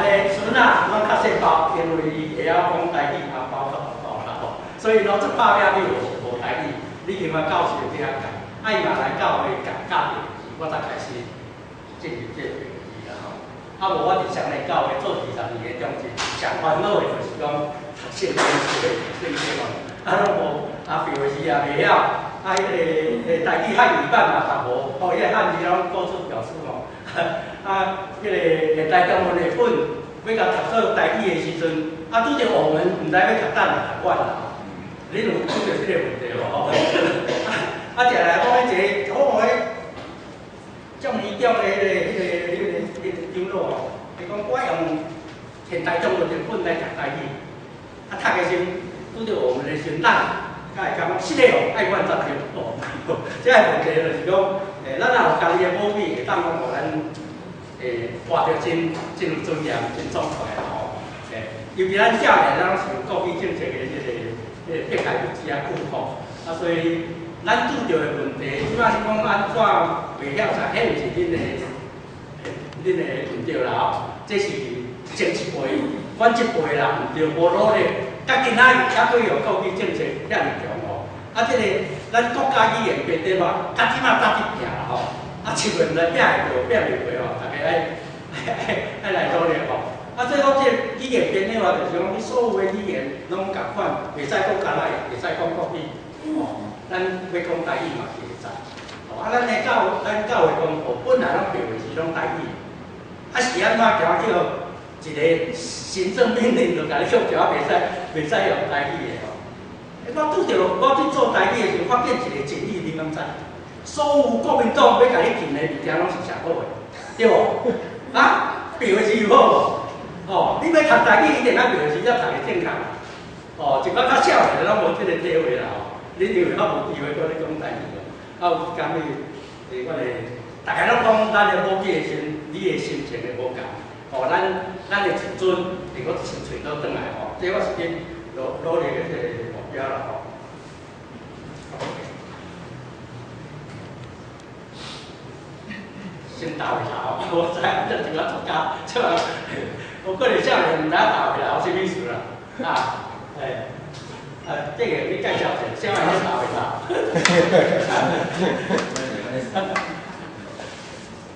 的孫仔攏較細包，因為伊會曉講台語，紅包較無講啦吼，所以攏足拍拼你學學台語。你今仔教授去遐教，啊伊嘛來教會教教的，我才開始進入這個領域啦吼。啊無我佇上個教會做20年的中職，上煩惱的就是講讀聖經書的聖經吼，啊攏無，啊表示也袂曉，啊彼个台語漢語版嘛讀無，吼，彼个漢字攏各處表示吼。啊，彼个現代中文的本，欲共讀做台語的時陣，啊拄著我們毋知欲讀佗來讀阮啦吼。恁有拄著這個問題無吼？啊，定來講彼一個，我彼眾議長的彼個長老吼，伊講我用現代中文的本來讀台語，啊讀的時陣拄著我們的時陣，咱才會感覺是的哦，愛阮才對哦。這個問題就是講，咱若有家己的母語，會當講予咱活得真真有尊嚴、真爽快啦吼。尤其咱少年，咱攏是有國語政策的這個迫害日子仔久吼，啊，所以咱拄著的問題，這擺你講按怎袂曉啥，彼毋是恁的毋對啦吼，這是前一輩，阮這輩人毋對，無努力，到今仔日猶閣用國語政策遐爾強吼，啊，這個咱國家語言編綴法，到這擺才佇拼啦吼，啊，7月毋知拼會過，拼袂過吼，大家愛來努力吼。啊，這講這個語言編綴法，就是講你所有的語言攏仝款，袂使講敢若會使講國語，吼，咱欲講台語嘛是會使。吼，啊，咱教會公報本來攏標的是攏台語，啊是按怎行叫一個行政命令就共你叫一下袂使用台語的吼。我拄著我去做台語的時陣，發現一個真理，你敢知？所有國民黨欲共你禁的物件，攏是上好的，對無？啊，標的是有好無？哦，你欲讀台語，一定愛標的時才讀會正確。哦，一寡較少年的攏無這個體會啦吼。你認為較無機會閣咧講台語咯？啊，有一工你，我的，逐家攏講咱的母語的時陣，你的心情會無仝。哦，咱的自尊會閣清脆閣轉來吼。這我是去努努力的這個目標啦吼。先鬥一下吼，我知影這一寡作家，這我可能少年毋知影鬥起來啥物意思啦。啊，欸，啊，這個你介紹者，啥物叫鬥下頭？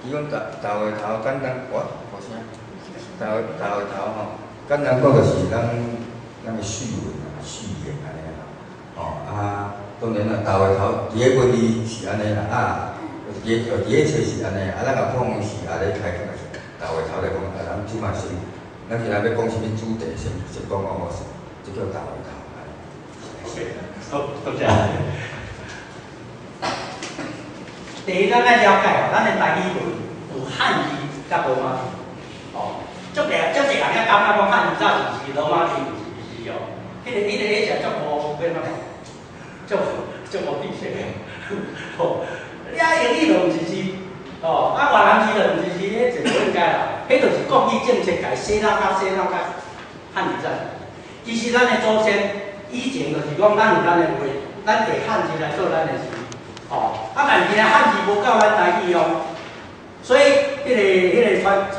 伊講鬥鬥下頭簡單，我無聲。鬥鬥下頭吼，簡單講就是咱的序文啊、序言按呢啦。吼啊，當然啦，鬥下頭佇咧文字是按呢啦，啊，佇咧冊是按呢，啊，咱若講是啊咧開講是鬥下頭來講，啊，咱這擺先，咱今仔欲講啥物主題，先講講好，這叫鬥下頭。 OK，好，多謝。第一，咱愛了解哦，咱的台語文有漢字佮羅馬字，哦，足濟足濟人較感覺講漢字早是羅馬字，毋是毋是哦，彼個足無欲按怎講，足無知識的，吼，你啊英語就毋是字，哦，啊越南字就毋是字，彼就無應該啦，彼就是國語政策共洗腦甲洗腦甲漢字早是。其實咱的祖先以前就是講，咱有咱的話，咱摕漢字來做咱的詞。哦，啊，但是呢，漢字無夠咱台語用，所以彼個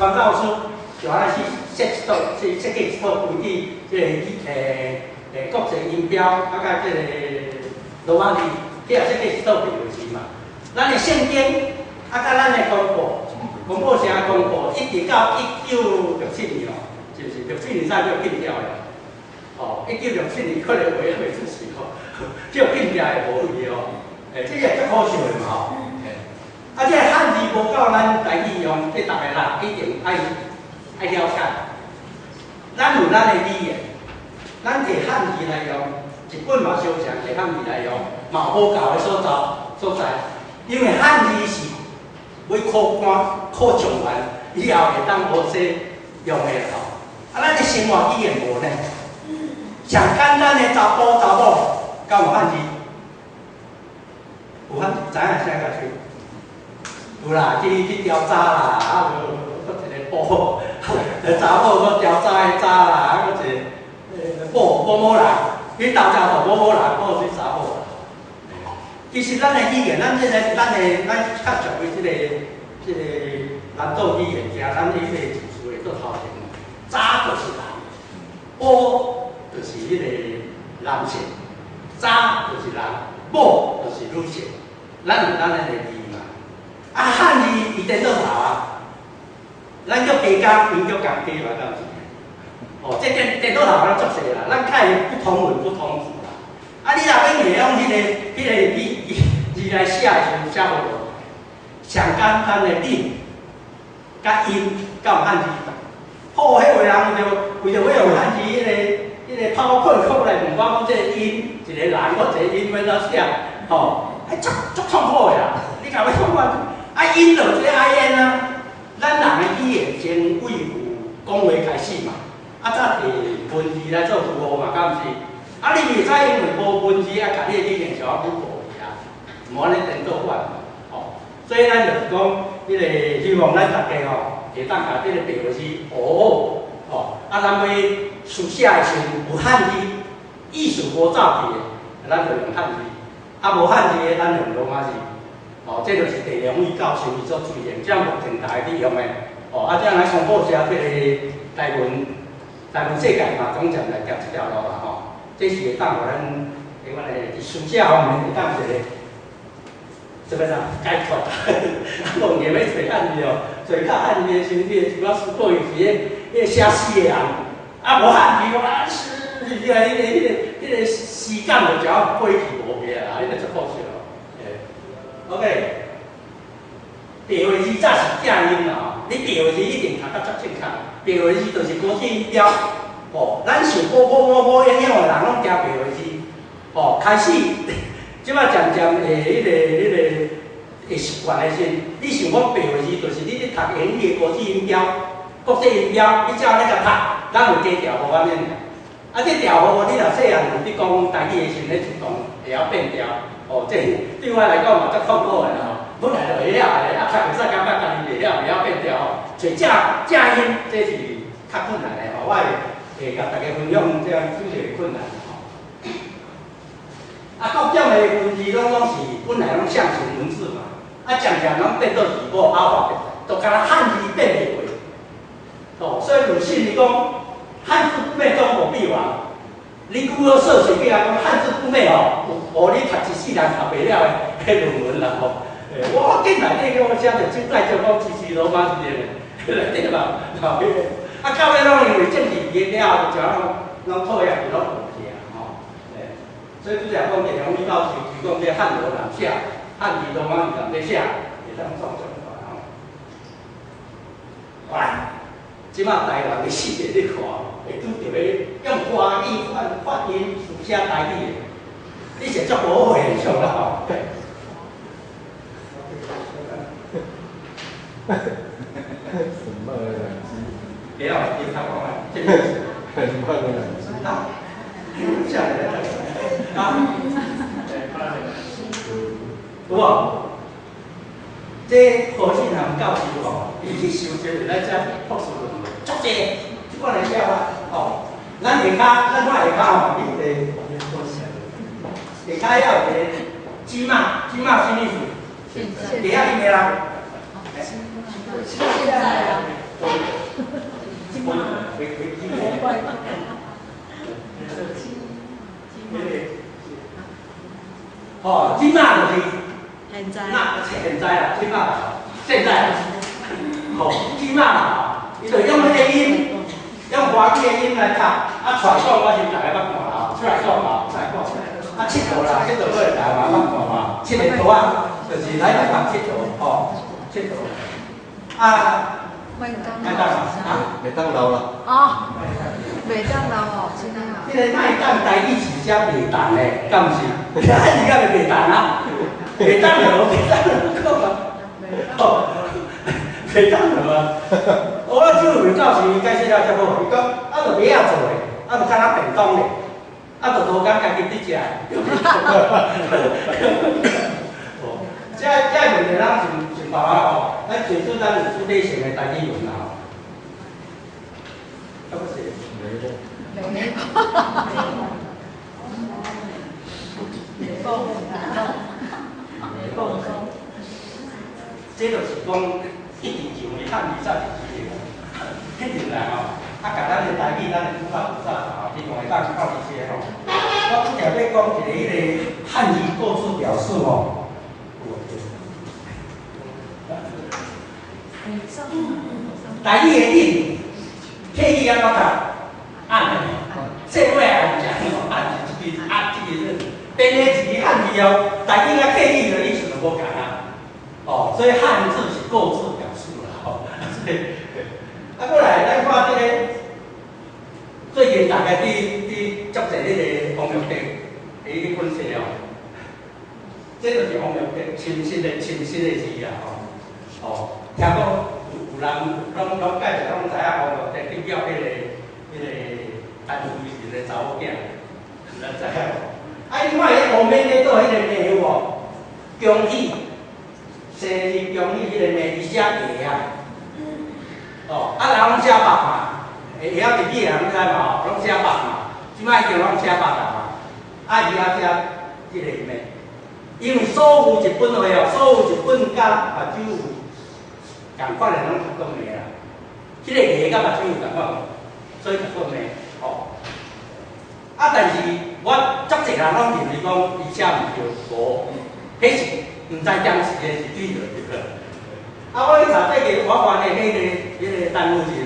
傳教士就按呢去設一套，設計一套規矩，這個國際音標，啊，佮這個羅馬字，去予設計一套標字嘛。咱的聖經，啊，佮咱的公報，公報社公報，一直到1967年哦，是毋是？六七年才叫禁掉的。哦，1967年可能話還袂出世吼，叫禁掉會無去哦。欸，這個足可笑的嘛吼！啊，這個漢字無夠咱台語用，這逐个人一定愛了解。咱有咱的語言，咱摕漢字來用，日本嘛相像摕漢字來用，嘛有好教的所在。因為漢字是欲考官、考狀元以後會當學說用的吼。啊，咱的生活語言無呢？上簡單的查埔查某，敢有漢字？有漢字，知影啥共吹？有啦，去調查啦，啊無閣一個埔，查某閣調查的查啦，啊閣一個某某某人，去投查某某某人，某是查某。其實咱的語言，咱這個咱的咱較屬於這個南島語言，加咱彼個字詞會做頭前。男性，查就是人，某就是女性，咱有咱的字嘛。啊，漢字伊顛倒頭啊，咱叫雞公，𪜶叫公雞嘛，敢毋是？哦，這顛顛倒頭咱足濟啦，咱較會不同文不同字啦。啊，你若欲會用彼個字來寫的時陣，寫無落。上簡單的音佮音，佮有漢字。好，彼有人為著欲用漢字，彼個跑困苦來問我講，這個音一個人，我一個音欲按怎寫？吼，啊，足足痛苦的啦！你共我講我，啊，音就這 I N 啊，咱人的語言先為有講話開始嘛，啊，才摕文字來做符號嘛，敢毋是？啊，你袂使因為無文字啊，共你的語言小可模糊去啊，毋按呢顛倒反，吼。所以咱就是講，彼個希望咱大家吼，會當共這個白話字學好，吼。啊，咱欲書寫的時陣有漢字，意思無走去的，咱就用漢字；啊，無漢字的，咱用羅馬字。哦，這就是鄭良偉教授伊所推薦，這目前大家佇用的。哦，啊，這來公布一下這個台文世界嘛，總漸來行這條路啦，吼。這是會當予咱，彼款的佇書寫方面會當一個，啥物啦解決。啊，無硬欲揣漢字哦，揣較漢字的時陣，你會一寡思考伊是彼個寫詩的人，啊，無漢字，啊，詩，彼個詩感就一仔過去無去啊，彼個足可惜哦。欸，OK，白話字早是正音啦吼，你白話字一定讀甲足正確。白話字就是國際音標，吼，咱受波波某某影響的人攏驚白話字，吼，開始，這擺漸漸會彼個會習慣的時陣，你想講白話字就是你咧讀英語的國際音標，國際音標，你照按呢共讀，咱有加調號按呢爾。啊，這調號你若細漢有佇講台語的時陣，咧自動會曉變調。哦，這對我來講嘛足痛苦的啦吼。本來就會曉的，啊，讀會使感覺家己袂曉變調吼。揣正正音，這是較困難的吼。我會共大家分享這樣拄著的困難吼。啊，各種的文字攏是本來攏象形文字嘛，啊，漸漸攏變做字母阿法伯，都敢若漢字變袂過。哦，所以魯迅伊講漢字不滅，中國必亡。你 Google 搜尋起來講漢字不滅吼，有予你讀一世人讀袂了的彼論文啦吼。我見內底叫我寫著就帶就講支持羅馬字的，內底嘛，吼，彼個啊，到尾攏因為政治原因了後，就攏討厭攏無去啊吼。欸，所以拄才講鄭良偉教授提講這漢羅難寫，漢字羅馬字仝咧寫，會當創足大吼。來，這擺台灣的世界你看，會拄著彼用華語發音書寫台語的，你是足無好現象啦吼。什麼兩隻？會曉你較講啊，這個很慢的兩隻。啊，啥來啊？有無？這何信南教授吼，伊去收集咱遮博士論文，足濟，這款的寫法吼。咱下跤，咱看下跤吼，你個下跤遐有一個這馬，這馬啥物意思？現在。下遐咩啦？現在啊。這馬。吼，這馬就是。現在。那現在啦，這馬，現在。吼，這馬啦，伊就用彼個音，用華語的音來讀，啊，出來講我是逐家捌看啦，出來講嘛，出來講。啊，𨑨迌啦，𨑨迌過來大家嘛捌看嘛，𨑨迌圖啊，就是來台北𨑨迌，吼，𨑨迌。啊，麥當麥當勞啊，麥當勞啦。哦，麥當勞哦，真的啊。這個麥當台語是寫袂當的，敢毋是？漢字敢會袂當啊？袂當勞，袂當勞講啊。哦，袂當勞啊。我周榮教授伊解釋了遮好，伊講啊，就麥仔做的，啊，就敢若便當咧，啊，就路工家己佇食。哦，這問題咱想想辦法吼，咱最主咱有主體性的台語文啦吼。啊，不是。沒。沒。這就是講一直認為漢字才是主流，一直來吼，啊，共咱的台語，咱的古早古早吼，希望會當靠這些吼。我拄才欲讲一个彼个漢字構字表示吼。台語的音，客語按怎讀？按的，說話按正吼，按是這個，按這個是，變成一個漢字哦。台語佮客語的意思就無仝啊。哦，所以漢字是構字表述啦，吼。所以，啊，過來咱看這個，最近大家佇足濟彼個王育德佇彼本冊哦，這就是王育德深實的字啦，吼。哦，聽講有人攏介紹攏知影王育德得叫彼個陳夫人的查某囝，有人知影無？啊，你看彼後面咧倒彼個字有無？恭喜，生日恭喜，彼個字伊寫下啊。哦，啊人攏寫北嘛，會曉日語的人知嘛吼，攏寫北嘛，這擺已經攏寫北啦嘛。啊，伊也寫這個咩？因為所有日本話哦，所有日本佮目睭有仝款的攏讀做罵啦。這個下佮目睭有仝款，所以讀做罵吼。啊，但是我足濟人攏認為講伊寫毋對，無，彼是毋知當時的是對著對。啊，我去查這個，我原的彼個陳夫人，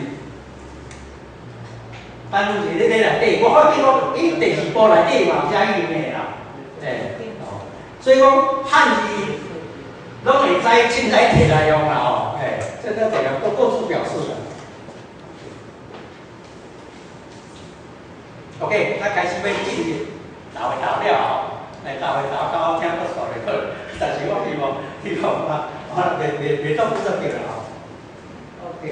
陳夫人咧咧內底，我發覺我伊電視部內底嘛有寫伊名啦，欸，所以講漢字攏會使凊彩摕來用啦吼，欸，這個這個構字表示啦。OK，咱開始欲進入頭的頭了吼，欸，頭的頭到我聽閣煞袂好，但是我希望啊，我袂當不做對啦吼。OK。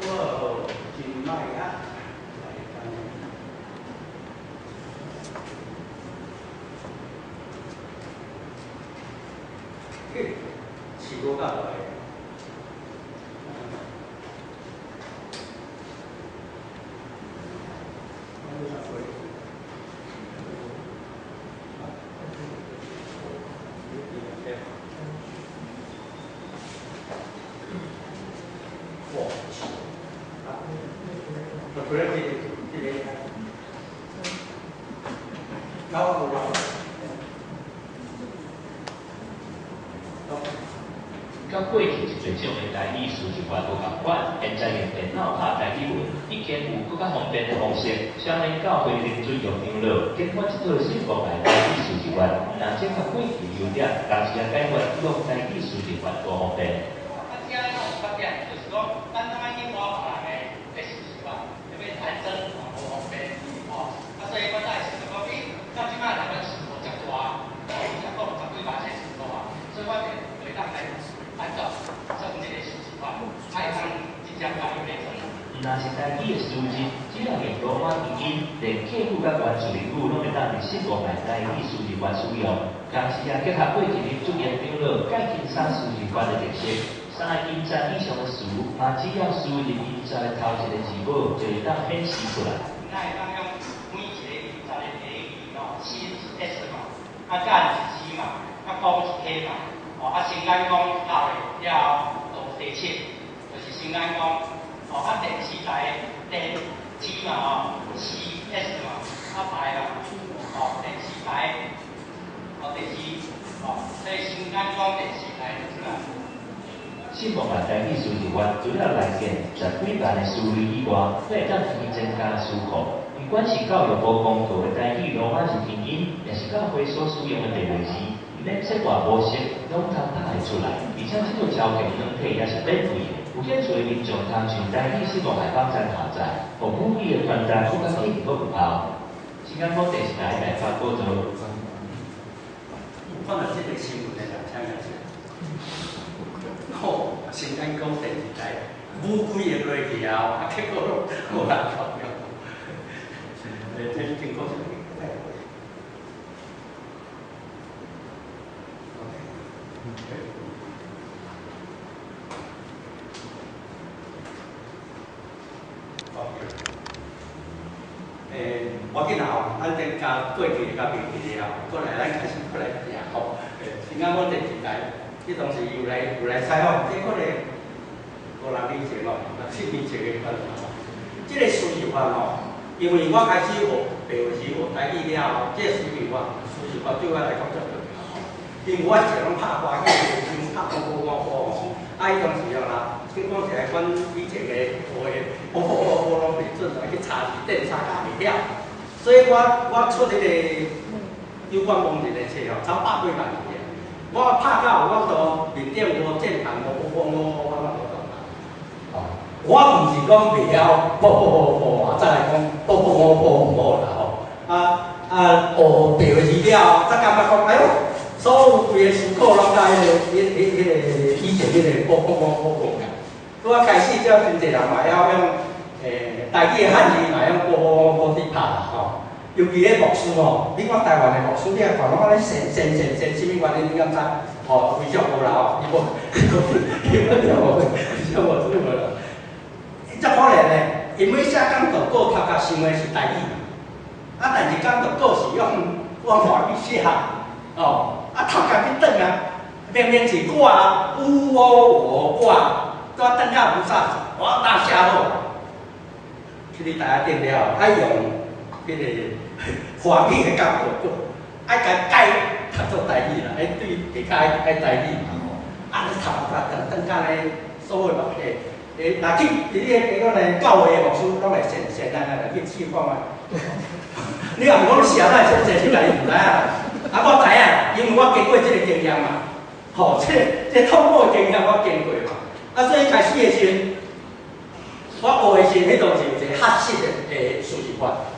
哇，真歹啊！嘿，是無夠的。佮過去一濟種的台語輸入法無仝款，現在用電腦拍台語文，已經有閣較方便的方式。雙連教會林尊陽長老研發這套新無礙台語輸入法，毋但這較過去優點，同時也解決用台語輸入法無方便。啊，這個有缺點，就是講，咱攏愛去挖別人的輸入法，欲戰爭嘛無方便，吼。啊，所以我才會想講，咦，到這擺台灣市場遮大，哦，伊才講十幾萬個市場啊，所以我就會當來按照算這個輸入法，愛通直接共伊來算。毋但是台語的輸入，只要用羅馬拼音，連客語佮原住民語攏會當佇新無礙台語輸入法使用。同時也結合過去林俊賢長老改輕鬆輸入法的特色，三個音節以上的詞，嘛只要輸入音節的頭一個字母，就會當顯示出來。咱會當用每一個音節的第一字吼，C 是 S 嘛，啊干是 G 嘛，啊公是 K 嘛，哦啊新安宮頭的了後就第七，就是新安宮。哦，啊電視台電 T 嘛吼，C S 嘛，啊台嘛，哦電視台，哦電視，哦所以新安宮電視台就出來。新無礙台語輸入法，除了來電十幾萬的詞彙以外，閣會當提增加詞庫。不管是教育部公告的台語羅馬字拼音，抑是教會所使用的白話字，免切換模式，攏通拍會出來。而且這套超強軟體也是免費的。有興趣的民眾通上台語新無礙網站下載，予母語的傳達閣較緊閣有效。新加坡電視台來發報道。有看到這個新聞的人，請舉手。吼，新安宮電視台母幾個落去啊，啊結果攏無人投票。欸，這是真可惜。欸，無要緊啦吼，咱先共過去的共袂記咧吼，過來咱開始過來聽吼。欸，新加坡電視台，彼當時又來採訪，這可能5、6年前哦，6、7年前的款吼。這個輸入法吼，因為我開始學白話字學台語了後，這個輸入法對我來講足重要吼。因為我一直攏拍華語的時陣，拍波波五波吼，啊，彼當時啊啦，去講起來，阮以前的學的波波五波攏袂準，去查字典查甲袂曉，所以我出彼個有關網站的冊吼，超100幾萬字的，我拍到我都面頂無鍵盤無波波五波，我攏無當拍。哦，我毋是講袂曉波波五波啊，再來講波波五波毋好啦吼。啊啊，學白話字了後，才感覺講，哎喲，所有規个詞庫攏佮彼个、彼、彼、彼个以前彼个波波五波無仝。拄仔開始，才真濟人嘛會曉用台語的漢字嘛會用波波五波佇拍啦吼。尤其咧牧師吼，你看台灣的牧師，你若看攏按呢線線線線，啥物原因你敢知？吼，非常無啦吼，伊無，伊無，非常無做無啦。足可憐的，因為寫講道稿頭殼想的是台語，啊，但是講道稿是用用華語寫，哦，啊頭殼去轉啊，明明是我有我我，拄仔轉到菩薩，我大下落，去你台仔頂了，愛用彼個華語的講道稿，愛共改讀做台語啦，愛對下跤愛台語嘛吼，啊你頭殼轉轉甲咧，所有目的。欸，若去佇你個講咧，教會的牧師攏會善善來來去試看覓。你若毋講寫哪會先善，你家己毋知影。啊，我知影，因為我經過這個經驗嘛。吼，這痛苦的經驗我經過嘛。啊，所以開始的時陣，我學的時陣，彼當時有一個學習的輸入法，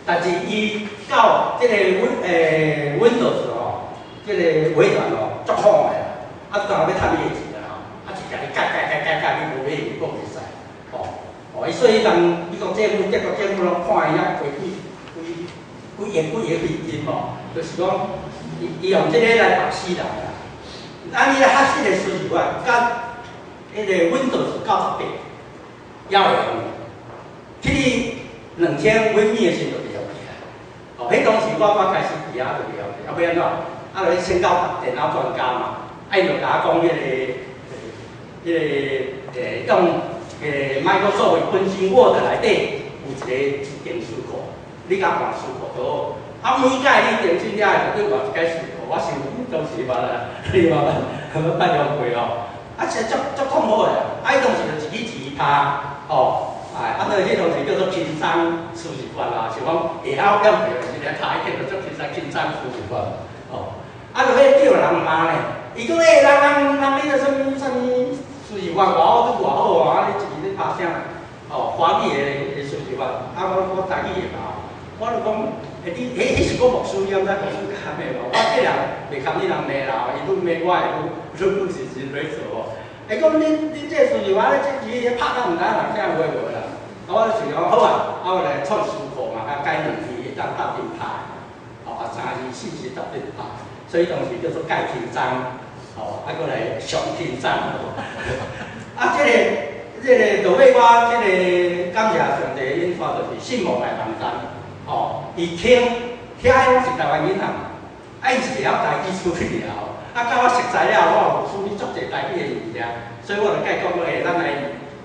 但是伊到這個 Windows 吼，這個微軟吼，足好的啦。啊，當然欲趁伊的錢啦吼。啊，一直咧改改改改改，你無買伊閣袂使，吼。哦，所以人美國政府、德國政府攏看伊遐幾幾幾幾億幾億美金吼，就是講伊用這個來縛死人啦。啊，你咧學習的輸入法，佮彼個 Windows 98，猶會用。去你2000毀滅的時陣就袂曉去啊。哦，彼當時我剛開始佇遐就袂曉去，啊，欲按怎？啊，就去請教電腦專家嘛，啊，伊就共我講彼個用Microsoft 本身 Word 內底有一個自定詞庫，你共換詞庫就好。啊，每屆你更新了後，就去換一屆詞庫。我想當時捌啊，你捌捌用過吼。啊，是足足痛苦的，啊，彼當時就一支一支拍，吼，哎，啊，所以彼當時叫做輕鬆輸入法啦，是講會曉用著時咧拍一定就足輕鬆輕鬆輸入法，吼。啊，就彼叫人罵咧，伊講欸，人人人你個啥物啥物輸入法偌好，拄偌好啊，你一支咧拍啥？哦，華語的輸入法，啊，我台語的嘛，我就講，欸，你彼彼是講牧師，你敢知牧師較咩無？我這人袂堪你人罵啦，伊愈罵我會愈愈是真歹做吼。伊講恁這輸入法咧，這字咧拍到毋知影人聽有無啦？啊，我就想講好啊，啊，我來創詞庫嘛，共改兩字會當鬥陣拍，哦，啊，三字四字鬥陣拍，所以當時叫做改輕鬆，吼，啊，閣來上輕鬆，啊，這個落尾我這個感謝上帝引帶，就是信望愛網站，吼，伊肯遐攏是台灣囡仔，啊，伊是會曉台語處理的吼，啊，佮我熟似了，我有處理足濟台語的物件，所以我就共伊講，欸，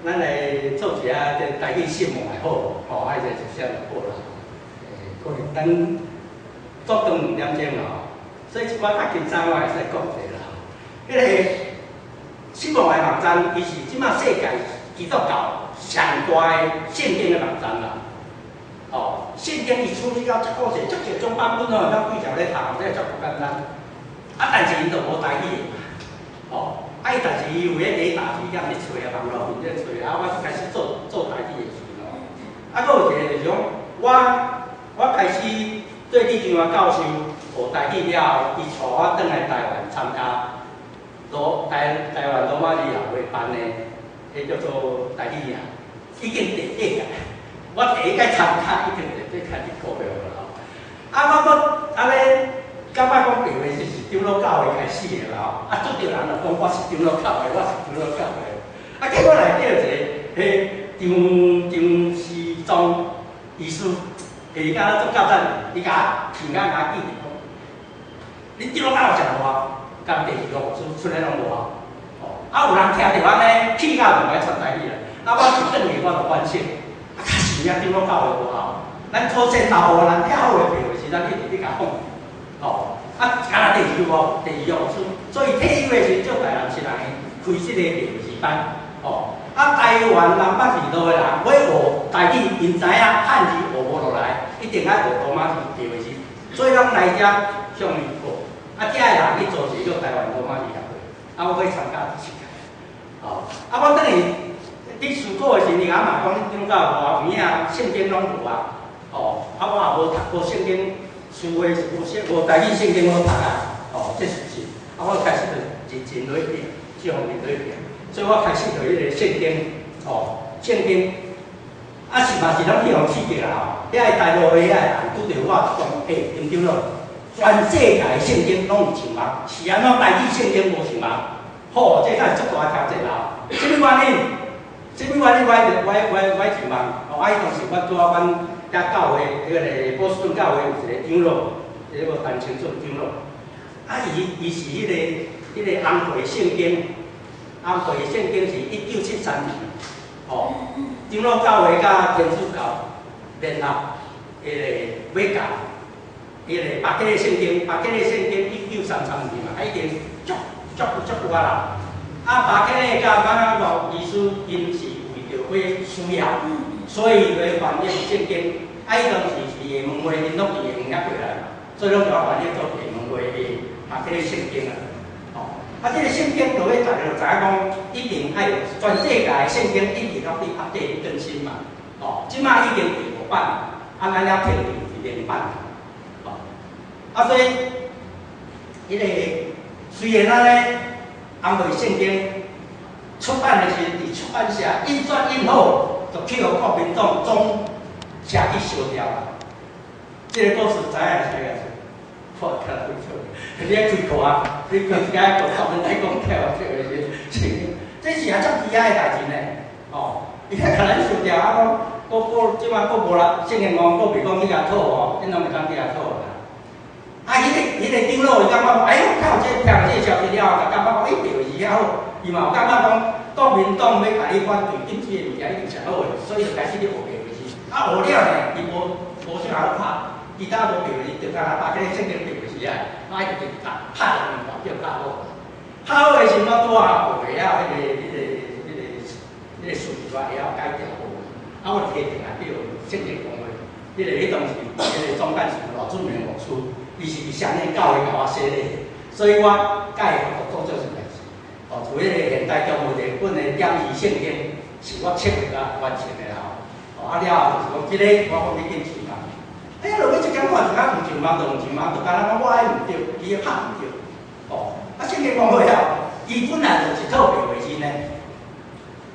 咱來做一下這台語信望會好，吼，啊，這就寫就好啦。欸，可能等做長2點鐘啦吼，所以這寡較緊張，我會使講者啦。彼個信望愛網站，伊是這馬世界基督教上大的聖經的網站啦。哦，聖經伊處理到足好勢，足濟種版本哦，咱對照咧讀，這足無簡單。啊，但是𪜶就無台語的嘛。哦，啊，伊但是伊有彼個打字點咧揣啊，網路面咧揣啊，我就開始做做台語的時陣吼。啊，閣有一個就是講，我開始對李金華教授學台語了後，伊帶我轉來台灣參加台灣羅馬尼亞會辦的，彼叫做台語營，已經第八屆，我第一屆參加已經第八屆入股票啦吼。啊，我閣按呢感覺講白話是長老教會開始的啦吼，啊，足著人就講我是長老教會，我是長老教會。啊，結果內底有一個，彼張張思忠醫師，伊敢若足夠讚，伊共我聽甲共我記著講，你長老教會食無啊？共第二個牧師出來攏無啊？哦，啊有人聽著按呢，氣到就無愛傳台語啦。啊，我一轉去我就反省，啊，確實有影長老教會無效。咱祖先留予咱遐好的白話字，咱一直咧共放。吼，啊，敢若第二哦，第二牧師，所以退休的時陣，台南市人開這個白話字班。吼，啊，台灣南北二路的人欲學台語，𪜶知影漢字學無落來，一定愛學羅馬字白話字，所以攏來遮向伊學。啊，遮的人去組一個叫台灣羅馬字協會，啊，我去參加第七屆。吼，啊，我轉去佇思考的時陣，伊阿嘛講長老無有影，聖經攏無啊。吼，啊，我也無讀過聖經，書話是無聖無台語聖經好讀啊。吼，這事實。啊，我開始就認真落去拼，這方面落去拼。所以我開始就彼個聖經，吼，聖經，啊是嘛是攏去予刺激啦吼。遐个大陸的遐個人拄著我講，欸，林長老，全世界的聖經攏有上網，是按怎台語聖經無上網？吼，這敢是足大挑戰啦！啥物原因？啥物原因？我我我我上網，吼，啊，彼當時我拄仔阮遐教會，彼個波士頓教會有一個長老，彼個陳清做長老，啊，伊伊是彼個紅會聖經。紅會聖經是1973年，吼，長老教會佮天主教聯合，彼個買教，彼個巴克禮聖經，巴克禮聖經1933年嘛，啊已經足足足久啊啦。啊，巴克禮佮馬可醫師𪜶是為著欲需要，所以來翻譯聖經。啊，彼當時是也門話，𪜶攏佇也門遐過來嘛，所以攏共翻譯做也門話的巴克禮聖經啊。啊，這個聖經就欲大家就知影講，一定愛全世界的聖經一直攏佇 update 更新嘛。哦，這馬已經第五版，啊，咱猶停佇第二版。哦，啊，所以，彼個雖然按呢，紅會聖經出版的時陣，佇出版社印刷印好，就去予國民黨總社去燒掉啦。這個故事知影是啥意思？我較會錯，你愛開課啊？你開一間課，專門來講跳跳的是，這是啊足悲哀的代誌呢。哦，伊遐共咱燒掉啊，講，閣閣這馬閣無啦，聖經講閣袂講去共討吼，恁攏會當去共討啦。啊，彼個長老伊感覺講，哎喲，較有這聽這個消息了後，就感覺講，欸，對是遐好。伊嘛有感覺講，國民黨欲共你反對禁止的物件已經上好的，所以就開始咧學白話字。啊，學了呢，伊無無啥好拍。其他無白話字，就干焦巴克禮聖經白話字啊，啊，伊就拍拍兩面叫拍好。拍好的時陣，我拄仔學會曉彼個數字，我會曉改調好。啊，我就提電話叫聖經公會，彼個彼當時彼個總幹事賴祖明牧師，伊是佇雙連教會共我洗禮，所以我佮伊合作做這件代誌。哦，除彼個現代中文譯本的點字聖經，是我策劃甲完成的啦。哦，啊了後就是講，這個我講欲緊上網。哎呀，落尾一工看一工毋上網就毋上網，就敢若講我愛毋對，伊拍毋對。哦，啊，聖經公會啊，伊本來就是一套白話字呢。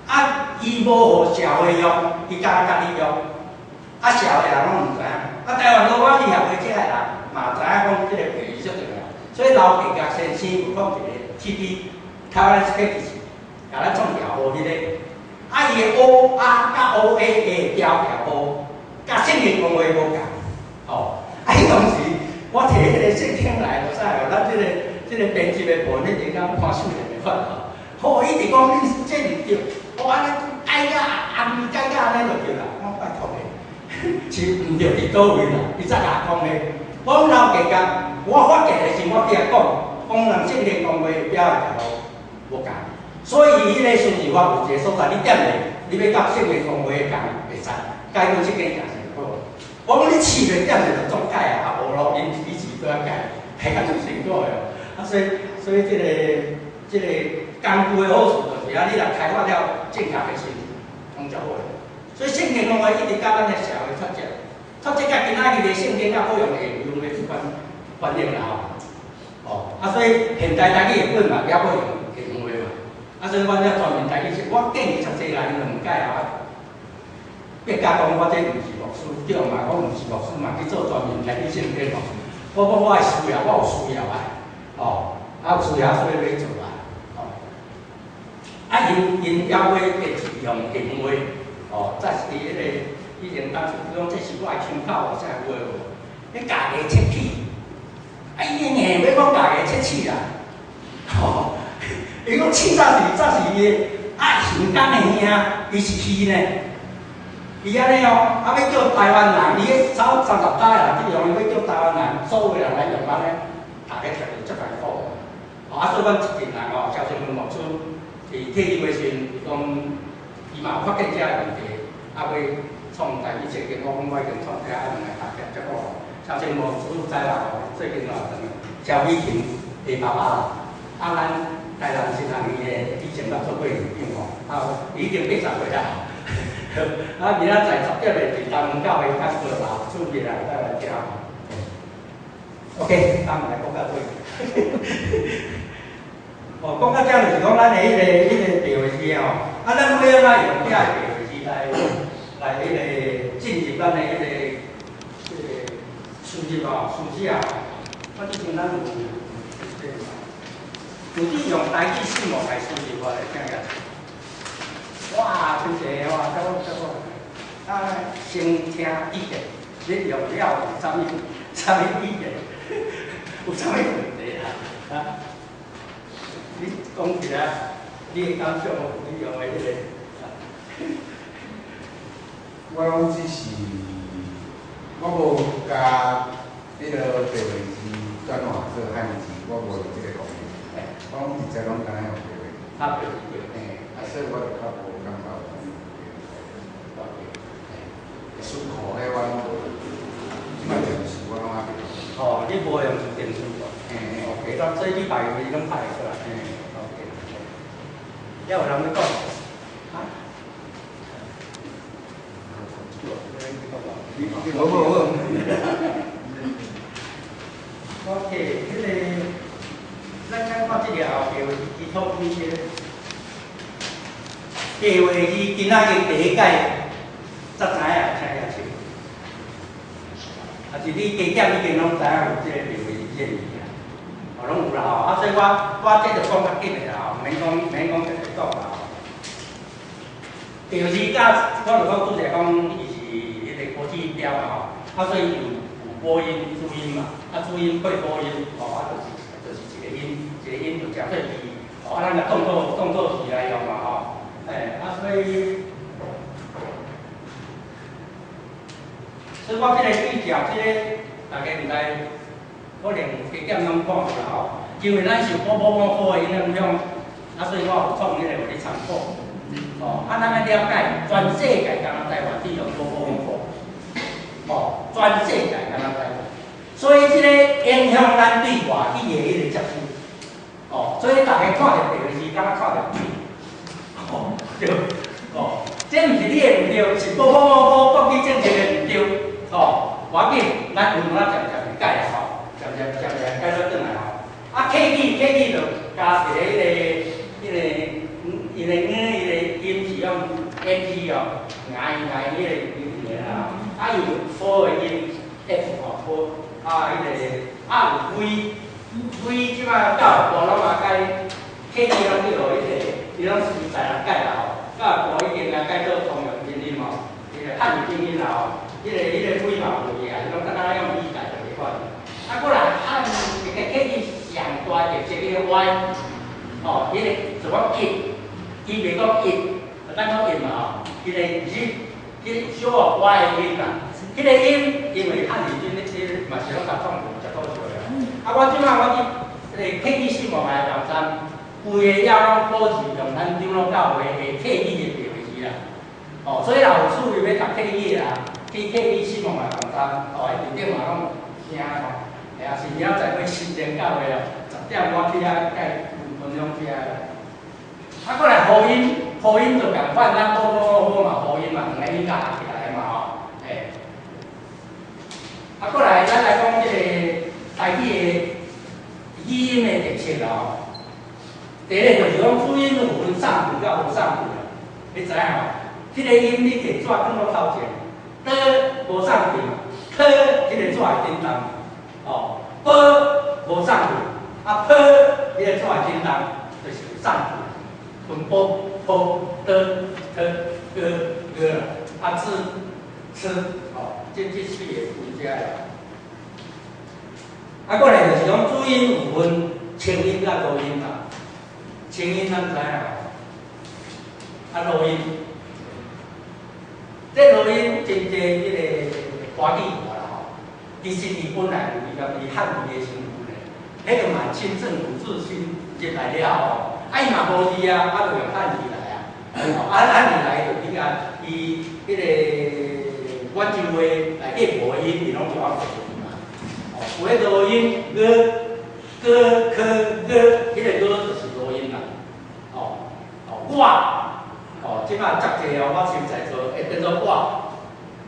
啊，伊無予社會用，伊干焦家己用。啊，社會人攏毋知影。啊，台灣羅馬字協會這个人嘛知影講這個白話字足重要，所以劉建國先生有講一個 T P 台灣設計師，共咱創調號彼個。啊，伊的 O A 佮 O A 的調調號，佮聖經公會無仝。吼，啊！彼當時我提彼個聖經來，就使哦，咱這個編輯的部分，彼陣敢看手電的款吼。吼，伊直講你這毋對，我按呢改甲按改甲按呢就對啦。我拜託你，是毋對佇佗位啦？伊才共我講的。我講老家講，我發現的時，我佇遐講，講人聖經公會表的條路無仝，所以彼個數字我有一個所在，你點咧，你欲佮聖經公會仝袂使，改過這間也是好。我講你試咧點咧就總改啊，啊無咯，𪜶彼此都要改，改較足辛苦的。啊，所以這個工具的好處就是啊，你若開發了正確的時，攏足好的。所以聖經講話一直佮咱的社會脫節，脫節佮今仔日的聖經猶閣用會用的這款翻譯啦吼。哦，啊，所以現代台語的本嘛，猶閣用會用話嘛。啊，所以阮遮專門台語是，我建議足濟人兩改啊。別家講我這毋是牧師，對嘛？我毋是牧師嘛，去做專門台語聖經吼。我講我的需要，我有需要啊，哦，啊有需要所以欲做啊，哦。啊，𪜶𪜶猶會堅持用英話，哦，這是彼個以前當初講這是我的胸口，啥話無？彼家己切齒，啊，伊硬欲講家己切齒啦，吼，伊講凊早是早是伊的啊，神工的兄，伊是魚呢。伊按呢哦，啊欲叫台灣人，伊咧走30搭的人去用，伊欲叫台灣人，所有的人來用按呢，大家聽著足艱苦。哦，啊，所以阮一群人哦，蕭清芬牧師佇退休的時陣，伊講伊嘛有發現這个問題，啊，欲創台語冊經，我講我已經創這，啊，兩个大家足好。蕭清牧師知啦吼，最近哦，蕭美琴的爸爸啦，啊，咱台南新學院的以前捌做過院長吼，啊，伊已經80歲啦。啊，明仔載10點的佇東門教會較高樓厝邊來再來聽吼。OK，咱們來講到這。哦，講到這就是講咱的彼個白話字吼，啊，咱欲按怎用這个白話字來彼個進入咱的彼個輸入吼，輸寫吼。我之前咱有有你用台語字幕來輸入，我來聽下。哇，真濟哇，這個這個，啊，先聽意見，你用了有啥物啥物意見？有啥物問題啊？啊？你講起來，你的感想，你用的彼個。我攏只是，我無共彼个白話字轉化做漢字，我無用這個功能。我攏直接攏敢若用白話字。啊，白話字。嘿，啊，所以我就較無感覺有啥物問題。書庫彼我攏無，這擺電視我攏還袂。哦，你無用電視庫？嘿嘿。 OK，咱這禮拜你攏拍會出來。嘿。 OK。還有人欲講？啊？無無無。 OK，彼个，咱咱看這個後白話字基礎分析。白話字今仔日第一屆，才知影請舉手。啊，是你加減已經攏知影有這個白話字這個物件，哦，攏有啦吼。啊，所以我這就講較緊的啦吼，毋免講毋免講特別講啦吼。白話字甲我就講拄才講，伊是彼個國際標嘛吼，啊，所以有母音、子音嘛，啊，子音配母音，吼，啊，就是一個音，一個音就誠細字，吼，啊，咱來當做字來用嘛吼，欸，啊，所以我這個對照這個，大家毋知可能加減攏看過啦吼，因為咱受波波摩科的影響，啊，所以我有創彼個予你參考，哦，啊，咱愛了解全世界敢若台灣只用波波摩科。哦，全世界敢若台灣，所以這個影響咱對外語的彼個接觸，哦，所以大家看著白話字，敢若看著水，哦，對，哦，這毋是你的毋對，是波波摩科國語政策的毋對，哦，無要緊，咱有當漸漸會改啊吼，漸漸漸漸改做轉來吼。啊，客語客語就加一個彼個彼個，伊個語伊個音是用 N G 哦，𠊎𠊎彼個音的啦。啊，有波的音 F 吼波，啊，彼個啊有 V V 這擺教育部攏嘛改，客語攏去予彼個，伊攏時代來改啦吼，教育部已經來改做通用拼音吼，彼個漢語拼音啦吼，彼個 V 嘛無去啊，伊攏單單用 V 改就袂款。啊，過來漢這個客語上大特色彼個 Y，吼，彼個就講一，伊袂講一，咱講一嘛吼，彼個日。彼個小可 Y 的音啦，彼個音因為漢語真咧，這嘛是攏共創有誠搞笑的。啊，我這擺我佇彼個客語新聞的網站，規个也攏保持用咱長老教會的客語的白話字啦。哦，所以若有趣味欲讀客語的啦，去客語新聞的網站，哦，佇頂嘛攏聽吼，也是明仔載欲新莊教會哦，10點我去遐佮分享遐。啊，過來喉音，喉音就仝款，咱波波波嘛，喉音嘛，兩個音加合起來嘛吼，嘿。啊，過來咱來講這個台語的語音的特色啦吼。第一個就是講注音有分送氣佮無送氣啦，你知影無？彼個音你摕紙囥佇頭前，的無送氣嘛，特彼個紙會振動，哦，波無送氣，啊波彼個紙會振動，就是有送氣。分波、波、的、特、歌、歌啦，啊字、吃，哦，這四個分這啦。啊，過來就是講注音有分清音佮濁音啦。清音咱知影，啊，濁音，這濁音真濟彼個華語話啦吼。其實伊本來有伊家己漢字的成分的，彼個滿清政府入侵入來了後，啊伊嘛無字啊，啊就用漢字來啊，啊漢字來就比較伊彼個滿洲話內底無的音，伊攏就按摕去嘛。哦，有彼濁音，ㄍ、ㄍ、ㄎ、ㄍ，彼個ㄍ就是濁音啦。哦，哦，我，哦，這擺足濟哦，我現在做會變做我，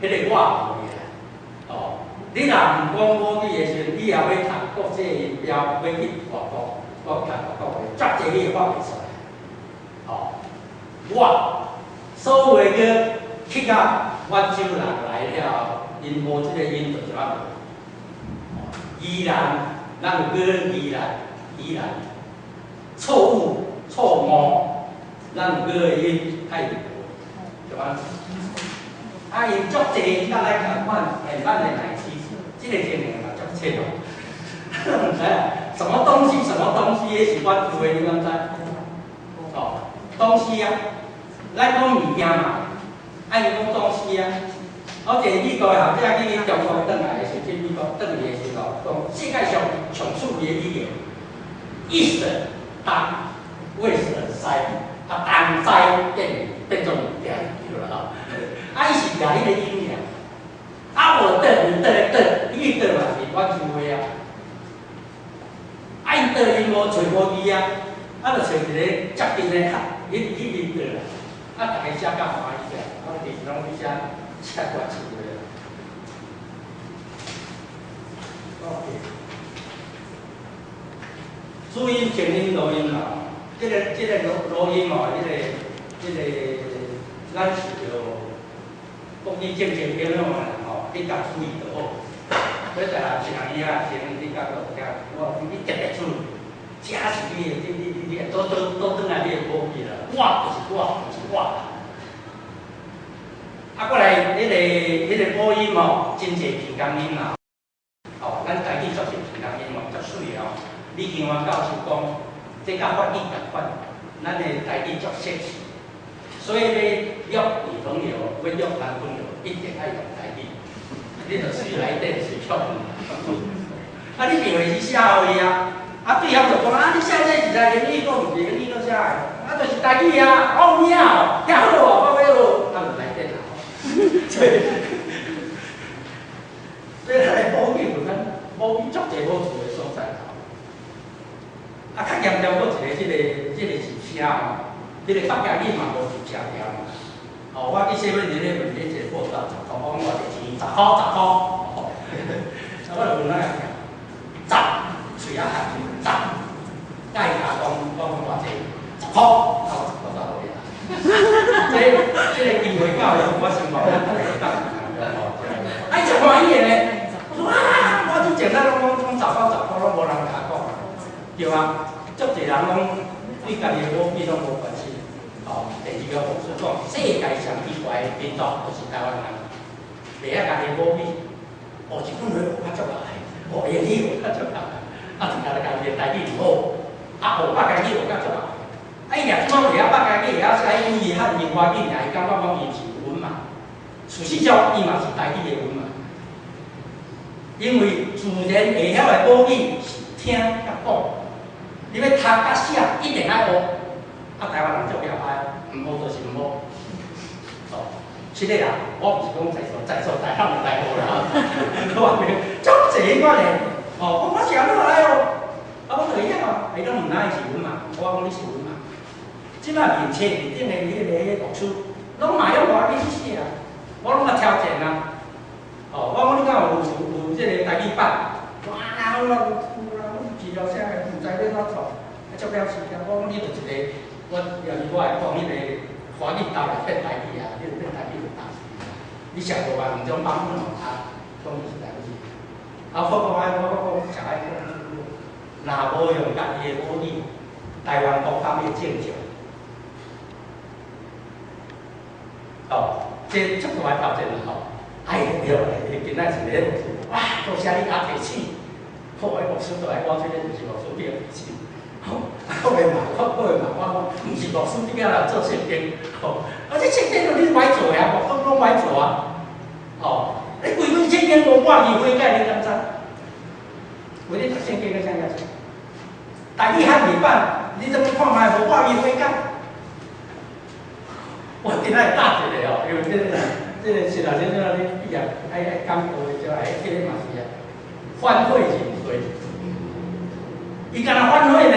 彼個我無去啊。哦，你若毋講母語的時陣，你也欲讀國際音標，欲去外國，我讀外國話，足濟你會發袂出來。哦，我所有的去到滿洲人來了後，𪜶無這個音就怎啊無？宜蘭，咱有個宜蘭，宜蘭，錯誤、錯誤，咱有個的音，愛無，就按呢。啊，𪜶足濟甲咱仝款，現咱的奶昔，這個情形嘛足切哦。毋知啊，什麼東西？什麼東西？彼是阮有的，你敢知？哦，東西啊，咱講物件嘛，愛講東西啊。我一個美國的學者去中國轉來的時陣，去美國轉去的時候，講世界上上趣味的語言，East 東，West 西，啊東西變變做物件對啦吼。啊，伊是舉彼個音爾，啊我的你的的，伊的嘛是滿洲話啊。啊，𪜶的𪜶無揣無字啊，啊就揣一個接近的較，彼彼面的啦，啊，逐家寫甲歡喜者，啊，其實攏去寫寫歌詞的。OK，主音、靜音、濁音啦，這個濁音哦，這個咱受著國語政策影響的吼，你共注意就好。所以台南一人伊啊，先你甲我聽，我你特別注意，這是你的，你你你你倒倒倒轉來你的母語啦，我就是我，毋是我。啊，過來彼個母音吼，真濟平仄音啦。哦，咱台語足濟平仄音哦，足媠的哦。李金華教授講，這佮法語仝款，咱的台語足熟悉，所以欲約女朋友，欲約男朋友，一定愛用台語。你著隨來電隨約。啊，你電話是寫予伊啊？啊，對方就講啊，你寫這是在英語，閣毋是英語閣寫的，啊，就是台語啊，哦有影哦，遐好哦，我欲學，啊，就來電啦。所以，所以咱的母語有咱母語足濟好處的所在啦。啊，較嚴重閣一個，這個是聲哦，這個客家語嘛無入聲調嘛。哦，我去7-Eleven買一個報紙10箍，我講偌濟錢？十箍，十箍。啊，我就問咱個十，喙仔含十，佮伊共講講偌濟？十箍，啊，我10箍才予伊。這個機會到了，我先互咱逐个講。啊，伊真歡喜的咧，我說啊，我之前咱攏講講十箍十箍，攏無人共我講，對啊，足濟人攏對家己的母語攏無關心。哦，第二個牧師講，世界上奇怪的民族就是台灣人，袂曉家己的母語，哦，日本話學較足來，哦，英語學較足來，啊，就家己的台語毋好，啊，學客家語學較足來。啊，伊若這擺袂曉客家語，會曉寫英語、漢語、華語，爾，伊感覺講伊是阮嘛。事實上，伊嘛是台語的阮嘛。因為自然會曉的母語是聽佮講，你欲讀佮寫一定愛學。啊，台灣人足枵歹，毋學就是毋學。哦，是的啦，我毋是講在座在座大漢大學啦，我足濟款的，哦，我是按怎來學？啊，我就會曉啊，伊攏毋知是阮嘛，我講你是阮嘛。這擺面冊面頂的彼個牧師，攏嘛用華語去寫啊，我攏來挑戰啊。哦，我講你敢有有這個台語版？哇，我有啦，我資料寫的，毋知欲按怎創，啊，足了時間。我講你就一個，我也是我會講彼個華語斗來變台語啊，你就變台語就打死。你上無把兩種版本啊，講就是台語。啊，我講愛，我講誠愛講，若無用家己的母語，台灣國家欲正常。哦，這足大的挑戰啦吼！哎對，今仔一個牧師，哇，多謝你阿提醒，好，牧師就愛我這個就是牧師變提醒。吼，我袂骂，我阁会骂我讲，毋是牧师，你叫人做圣经，吼，啊，这圣经都你歹做啊，牧师拢歹做啊，吼，你规本圣经无半字悔改，你敢知？有咧读圣经个啥意思？台语汉字版，你怎么看覓无半字悔改？我今仔答一个哦，因为这个是啦，这个你毕业爱讲课的，就爱这个嘛是啊，反悔认罪。伊敢若反悔呢？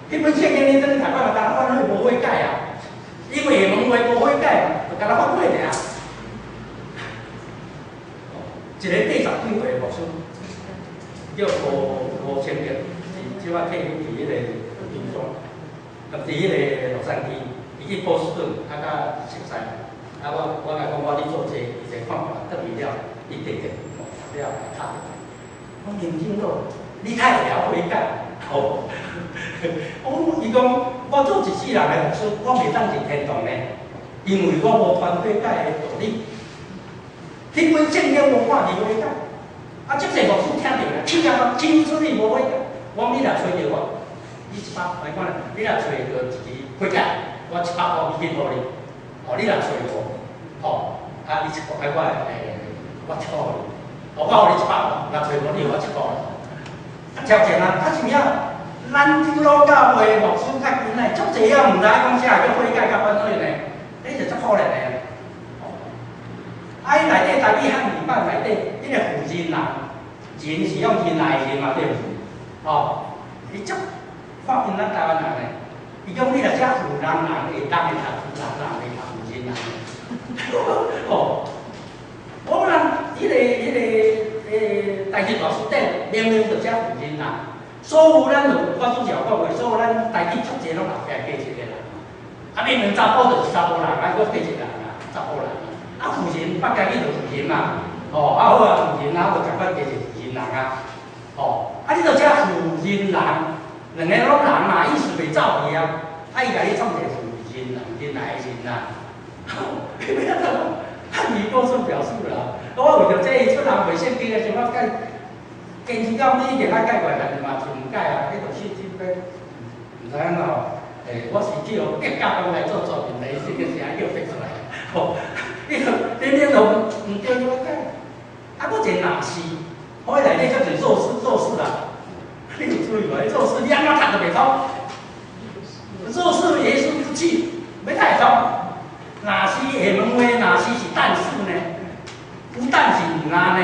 彼本圣经你转去读看，敢若反悔无悔改啊？因为下门话无悔改，就敢若反悔尔。一个80几岁的牧师，叫吴吴清德，是这摆退休伫彼个金山，伫彼个洛杉矶，伊去波士顿，啊，佮熟似。啊，我共讲，我咧做这个，伊就看看，转去了，伊直直了来敲电话。我认真咯，你太会晓悔改，吼！我伊讲，我做一世人的牧师，我袂当入天堂呢，因为我无传悔改的道理。彼本圣经无半字悔改，啊，足济牧师听著啦，气啊，气出去无悔改。我讲你若揣著我，你100，来讲啦，你若揣著一支悔改，我100箍美金予你。哦，你若揣无，吼，啊，你一箍，啊，我欸，我一箍予你，哦，我予你100箍，若揣无你予我一箍。啊，超前啊，啊是啥？咱长老教会牧师较近来，足济也毋知讲啥叫悔改佮反悔呢，彼就足可怜的。啊，伊内底台语汉字版内底，彼个负仁人，仁是用仁爱仁嘛，对毋？哦，伊足看轻咱台湾人呢。伊讲你若写负人人会当会读负人人会读负仁人。哦，我讲彼个台语大辞典明明就写负仁人，所有咱就我拄才有讲过，所有咱台语足济拢后壁加一个人。啊，明明查埔就是查埔人，啊，阁加一个人啊，查埔人。啊，负仁北家语就负仁嘛，哦，啊好啊，负仁啊，就共款加一个负仁人啊，哦，啊你就写负仁人，两个拢人嘛，意思袂走去啊，啊伊共你创一个负仁人，仁爱的仁啊，欲按怎讲？汉语过去表示啦，我为著这个出人袂圣经的时候，我改坚持到尾一定爱改过来，但是嘛是毋改啊，彼就是这个毋知按怎吼，欸，我是去予逼甲讲来做作品的，这个是按叫逼出来，吼。你明明都毋对，你改。啊，阁一个若是，我内底叫做弱势弱势啦。你有注意无？弱势你按怎读都袂通。若是耶稣不去，欲哪会通？若是下门话，若是是但是呢？不但是毋若呢？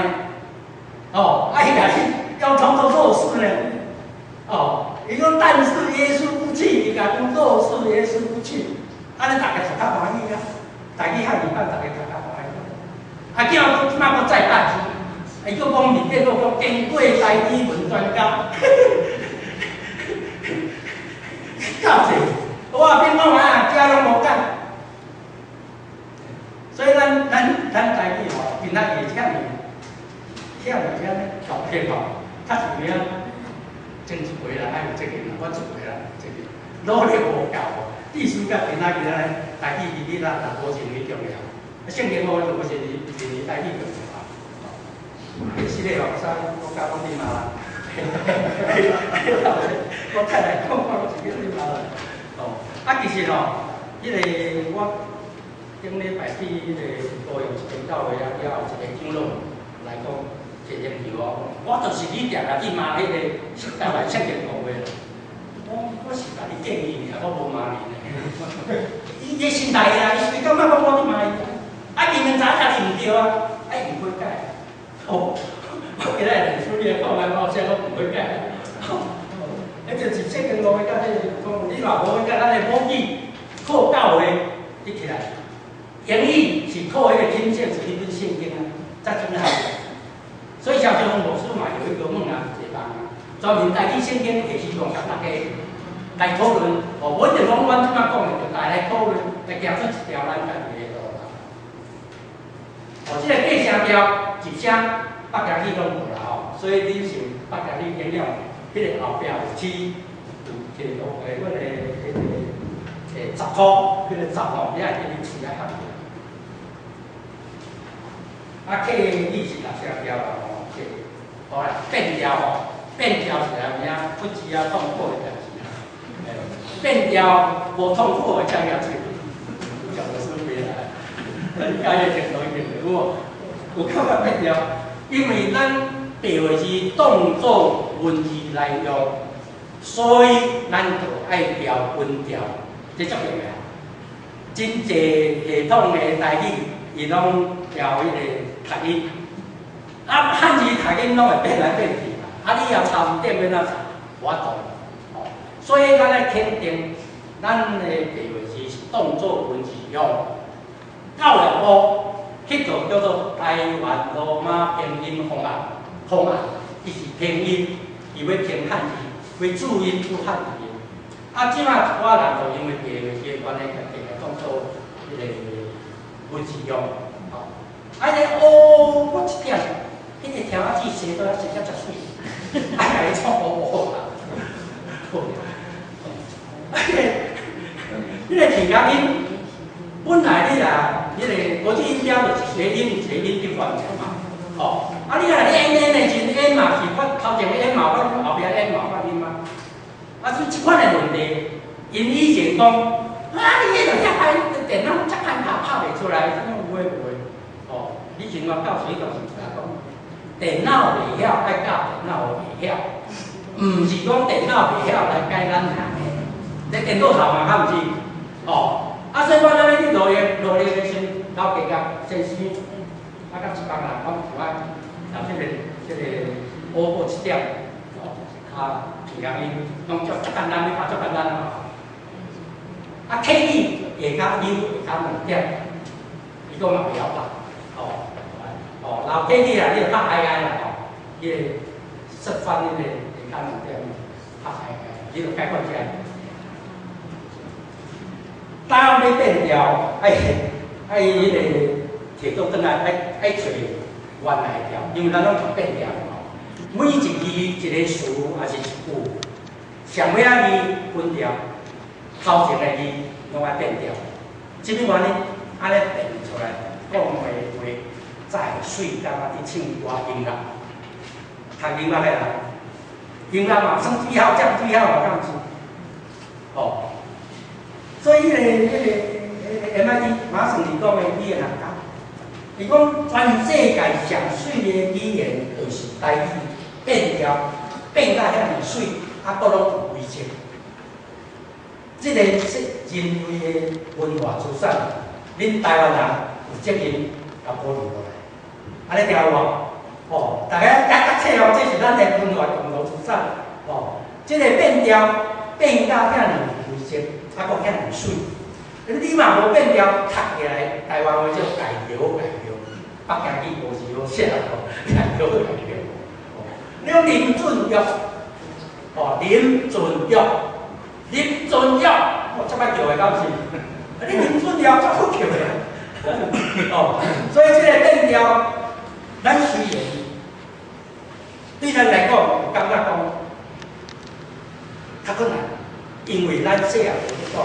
哦，啊，伊若是要创做若是呢？哦，伊讲但是耶稣不去，伊共讲若是耶稣不去，按呢大家就较欢喜啊。台语汉字版，大家读较欢喜。啊，叫阁这摆阁再版，伊阁讲面顶阁讲经过台语文专家，教授，我变讲啊，遮拢无改。所以咱台语吼，今仔日遐尔遐尔遐呢独特吼，较是有影，前一辈人爱有责任啦，我这辈人有责任，努力无够吼。意思甲今仔日咱台语字你咱也无认为重要，圣经我就无认为台语重要啊。其实吼，啥我教讲你骂啦，我太太讲我是叫你骂啦。哦，啊，其实吼，彼个我顶礼拜去彼个高雄一间教会啊，了后一个长老来讲，一个研究哦，我就是你定定去骂彼个台湾圣经误会啦。我是共你建议尔，我无骂你呢。伊伊心态啊，伊是感觉讲我去骂伊，啊，明明知影你毋对啊，啊，伊毋悔改。哦，我今仔日处理讲来，我说我毋悔改。彼就是圣经误会，佮彼个讲，你若无悔改，咱的母语靠教会你起来。英语是靠彼个品性，是彼本圣经啊，才真好。所以萧长牧师嘛有一个梦啊，一个梦啊，专门台语圣经会希望共大家来讨论，哦，无一定讲阮这摆讲的，就大家来讨论，来行出一条咱家己的路啦。哦，这个过声调入声北京语拢无啦吼，所以恁是北京语影响，彼个后壁有起有一个诶，阮的彼个欸十箍，彼个十吼，你爱记你喙爱合。啊，客语是六声调啦吼，客，好啦，变调吼，变调是来有影不知啊痛苦的代志啦。欸，變調無痛苦會遮爾喙，講的是別來，你家己程度一定有無？有感覺變調，因為咱白話字當做文字來用，所以咱就愛調音調，這足重要。真濟系統的台語，伊攏調彼個讀音，啊漢字讀音攏會變來變去嘛，啊你若查字典欲按怎查？無法度。哦，所以咱愛肯定，咱的白話字是當做文字用。教育部彼個叫做台灣羅馬拼音方案，方案伊是拼音，伊欲拼漢字，欲注音注漢字。啊，這馬一寡人就因為白話字的關係，家己來當做彼個文字用，吼。啊，彼個哦，我一點，彼個條仔字寫倒寫遮真媠，啊，共伊創烏烏啦。啊，彼個平假音，本來你若彼個國際音標就是一個音一個音去發爾嘛，吼。啊，你若你 N N 的時陣，N 嘛是發頭前的 N 嘛發音，後壁 N 嘛發音啊。啊，所以這款的問題，𪜶以前講，啊，你彼個遮歹，電腦遮歹拍拍袂出來，啥物有的無的，吼。以前我教授就是甲講，電腦袂曉，愛教電腦袂曉，毋是講電腦袂曉來改咱人的，這電腦頭嘛較毋是，吼。啊，所以我咱咧去羅列羅列的時陣，老家甲先生，啊，佮一幫人講有愛，頭這個烏過一點，吼，啊。平假音攏足足簡單，你拍足簡單吼。啊，客語下跤 U 下跤兩點，伊講嘛袂曉拍，吼，哦，然後客語啊，你就拍 I I 啦吼，彼個說翻彼個下跤兩點，拍 I I，你就解決這個。當欲變調，愛愛彼個提倒轉來，愛愛揣原來調，因為咱攏讀變調吼。每一字一個詞抑是一句，上尾仔字分調，頭前的字攏愛變調。啥物原因？按呢變出來，講話話才會媠，感覺佇唱歌音樂，讀音樂的人，音樂嘛算最好，占最好嘛，敢毋是？吼，所以彼個 MIT 麻省理工的語言學家，伊講全世界上媠的語言就是台語，變調變甲遐爾媠，啊，閣攏有規則。這個是人類的文化資產，恁台灣人有責任共保留落來。按呢聽有無？吼，大家較較冊哦，這是咱的文化共同資產。吼，這個變調變甲遐爾有規則，啊，閣遐爾媠。你嘛無變調，讀起來台灣話叫改調改調，北京語無字好寫吼，改調改調。你講林俊玉，吼，林俊玉，林俊玉，哦，這擺叫的敢是？你林俊玉足好叫的，哦，所以這個變調，咱雖然對咱來講，有感覺講較困難，因為咱細漢就咧講，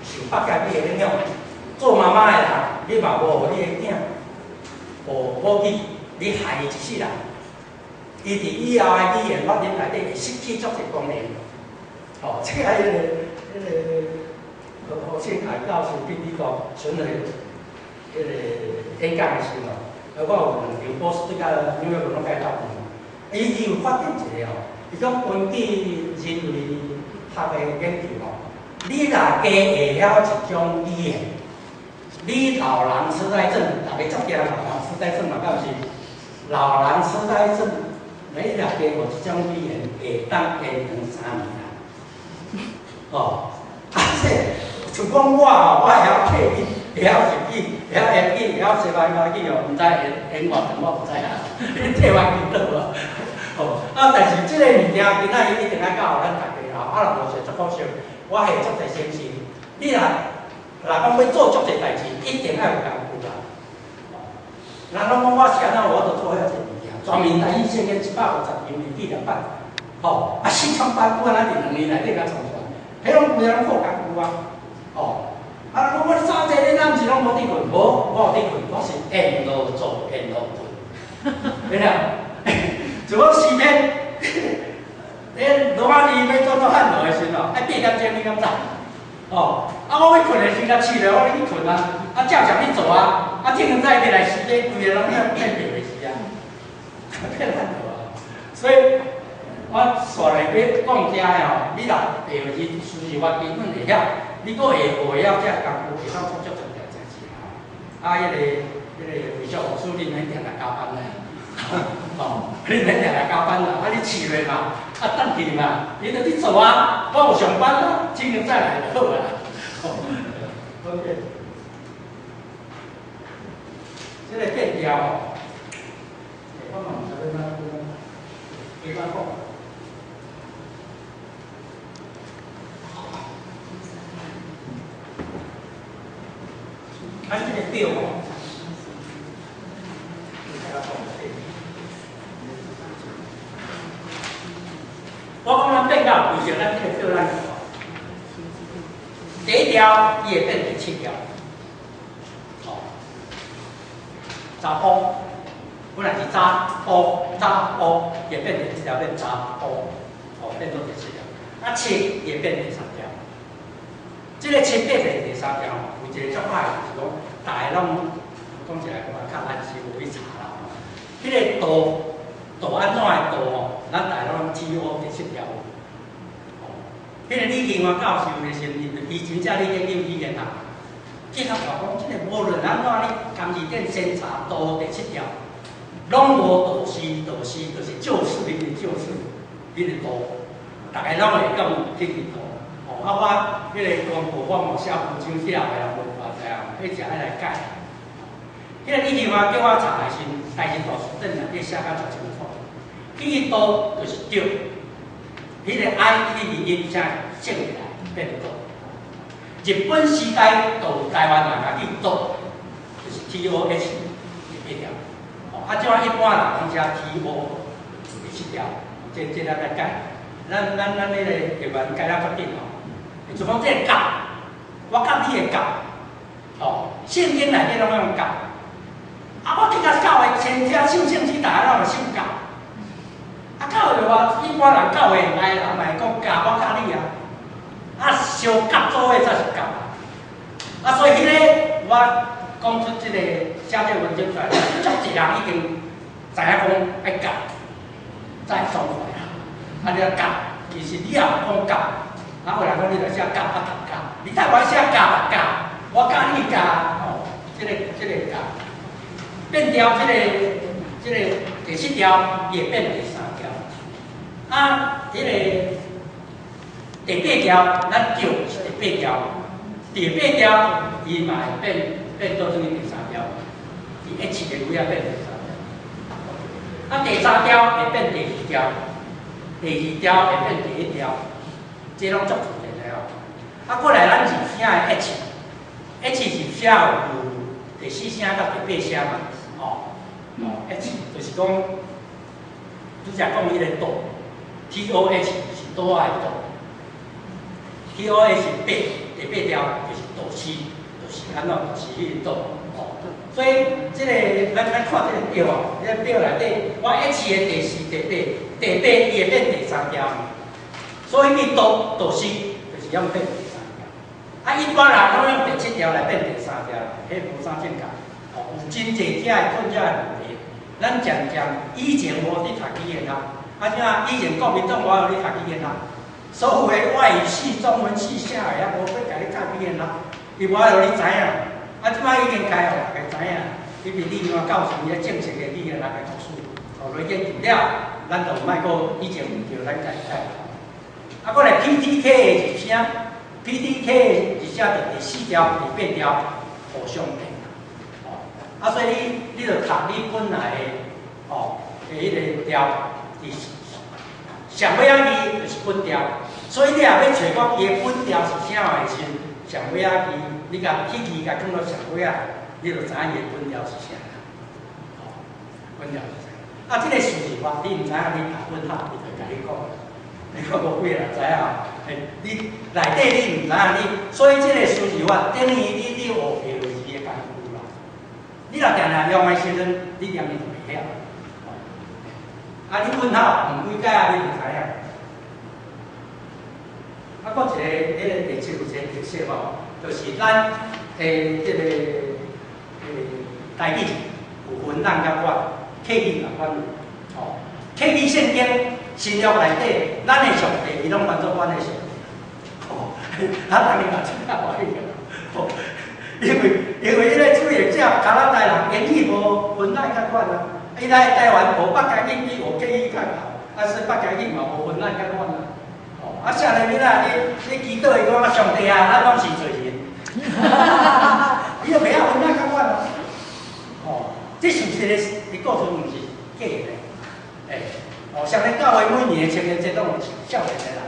受北京語的影響，做媽媽的人，你嘛無予你的囝，予母語，你害伊一世人，伊佇以後的語言發展內底會失去足濟功能。哦，這個彼個何慶凱教授佇美國巡迴彼個演講的時候，啊，我有兩場波士頓佮紐約攏共伊鬥陣。伊有發現一個吼，伊講根據人類學的研究吼，你若加會曉一種語言，你老人痴呆症，逐家足驚老人痴呆症嘛，敢毋是？老人痴呆症，你若加學這種語言，會當延長3年啦。哦，啊，這像講我吼，我會曉客語，會曉日語，會曉英語，會曉西班牙語哦，毋知延延偌長我毋知啊，你替我祈禱無？吼，啊，但是這個物件今仔日一定愛教予咱大家吼，啊，若無說足可惜，我會足濟相信，你若若講欲做足濟代誌，一定愛有工具啦。人攏講我是按怎有法度做遐濟物件，全民台語聖經150場的紀念版，吼，啊，四千版，我按怎佇2年內底共創出來？彼攏規个攏靠工具啊，吼！啊，人講我早這你若毋是攏無佇睏？無，我有佇睏，我是沿路做，沿路睏。明了？就講詩篇，恁羅馬字欲轉做漢文的時陣吼，愛8點鐘，你敢知？哦，啊，我欲睏的時陣試咧，我去睏啊，啊，照常去做啊，啊，聽人再起來時間，規个攏變變白話字啊，變爛掉啊。所以，我煞來欲講遮的吼，你若白話字輸入法基本會曉，你閣會學會曉這工具，會當做足濟代誌吼。啊，彼个魏少牧師，你免定來加班咧，吼，你免定來加班啦，啊，你試落嘛，啊，等去嘛，你就去做啊，我有上班啊，聽日再來就好啊。OK，這個變調吼，我嘛毋知欲按怎欲按怎講。咱這個表吼，我講咱變到規則，咱這個表咱第一條，伊會變第七條，哦，查埔，本來是查埔查埔，會變第七條變查埔，哦，變做第七條。啊，七會變第三條。這個七變成第三條吼，有一個足歹，就是講，逐个攏講一來講較難是無去查啦。彼個度度按怎的度吼，咱逐个攏 T O 第七條。哦，彼個李慶華教授的時陣，伊真正咧研究語言學，結合講，這個無論按怎你監字典先查度第七條，攏無度是度是，就是就是彼個就是彼個度，逐个攏會講彼個度。哦，啊，我彼個公告我嘛寫文章寫的也無偌知影，彼只愛來改。彼個李慶華叫我查的時陣，代志大辭典內底寫甲足清楚。彼個度就是對，彼個 I 彼個音聲升起來變度。日本時代就台灣人家叫度，就是 T O H 第八條。哦，啊，這擺一般人攏寫 T O 第七條，這咱來改。咱彼個日文改了足緊吼。就講這個教，我教你的教，哦，聖經內底攏用教。啊，我去甲教會先聽唱聖詩，逐个攏會唱教。啊，教會話一般人教會內人嘛會講教，我教你啊。啊，相夾組的才是教。啊，所以彼個我講出這個寫這個文章出來，足濟人已經知影講愛教，才會爽快啊。啊，你教，其實你也有講教。啊，有人講你著寫教啊，讀教，你台灣寫教啊教，我教你教，哦，這個教，變調這個第七條，伊會變第三條。啊，這個第八條，咱叫是第八條，第八條伊嘛會變做轉去第三條，佇 H 的位仔變第三條。啊，第三條會變第二條，第二條會變第一條。這攏足自然的哦。啊，過來咱入聲的 H，H 入聲有第四聲到第八聲嘛，哦，哦，H 就是講，拄才講彼個度，T O H 是桌仔的桌，T O H 八第八條就是度詞，就是按怎，就是彼個度，哦。所以這個咱看這個表哦，這個表內底，我 H 的第四、第八、第八伊會變第三條。所以你度度是就是用變第三條，啊，一般人攏用第七條來變第三條，彼無啥正確。哦，有真濟遮會出遮个問題。咱漸漸以前無佇讀語言學，啊，這以前國民黨我予你讀語言學，所有的外語系、中文系啥的，也無欲共你教語言學，伊無愛予你知影。啊，這擺已經開予大家知影，因為你另外教授伊個正式的語言學的讀書，哦，來研究了，咱就莫閣以前毋對，咱家己改。啊，閣來 P T K 的入聲，P T K 的入聲就第四條、第八條互相變。哦，啊，所以你就讀你本來的哦的彼個調，佇上尾仔字就是本調，所以你若欲揣講伊的本調是啥的時陣，上尾仔字你共彼字共放到上尾仔，你就知影伊的本調是啥啦。哦，本調是啥？啊，這個數字法你毋知影，你打問號，伊就共你講。你看無幾個人知影？欸，你內底你毋知影你，所以這個輸入法等於你學白話字的工具啦。你若定定用的時陣，你念伊就袂曉。啊，你問號問幾擺啊，你就知影。啊，啊，閣一个彼个特色有一个特色吼，就是咱的这个台语有分咱佮阮，客语共阮有，吼，客语圣经新约内底，咱的上帝伊拢翻做阮的上帝，吼，啊，逐个嘛真较欢喜吼，因为彼个主译者佮咱台人言语无分咱佮阮啊，伊来台湾学北家语比学客语较好，啊，所以北家语嘛无分咱佮阮啊，吼，啊，少年囡仔你祈祷伊讲上帝啊，咱拢是罪人，伊就袂晓分咱佮阮啊，吼，这是一个故事，毋是假的，欸，哦，像咱教会每年的青年节拢有少年的来，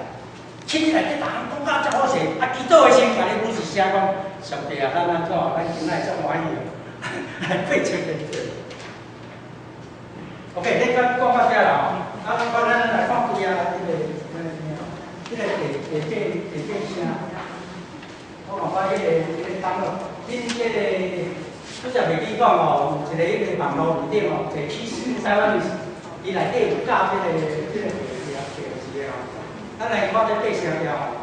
去内底逐项讲甲真好势，啊，祈祷的时阵，家己不是写讲，上帝啊，咱按怎，咱今仔足欢喜哦，来过青年节。OK，你讲讲到遮啦吼，啊，我咱来看几啊，这个地地地声，我看看彼个档落，恁这个拄才袂记讲吼，有一个彼个网路面顶吼，一个起始台湾的，伊内底有教这个地字的吼，咱来看这八声调吼。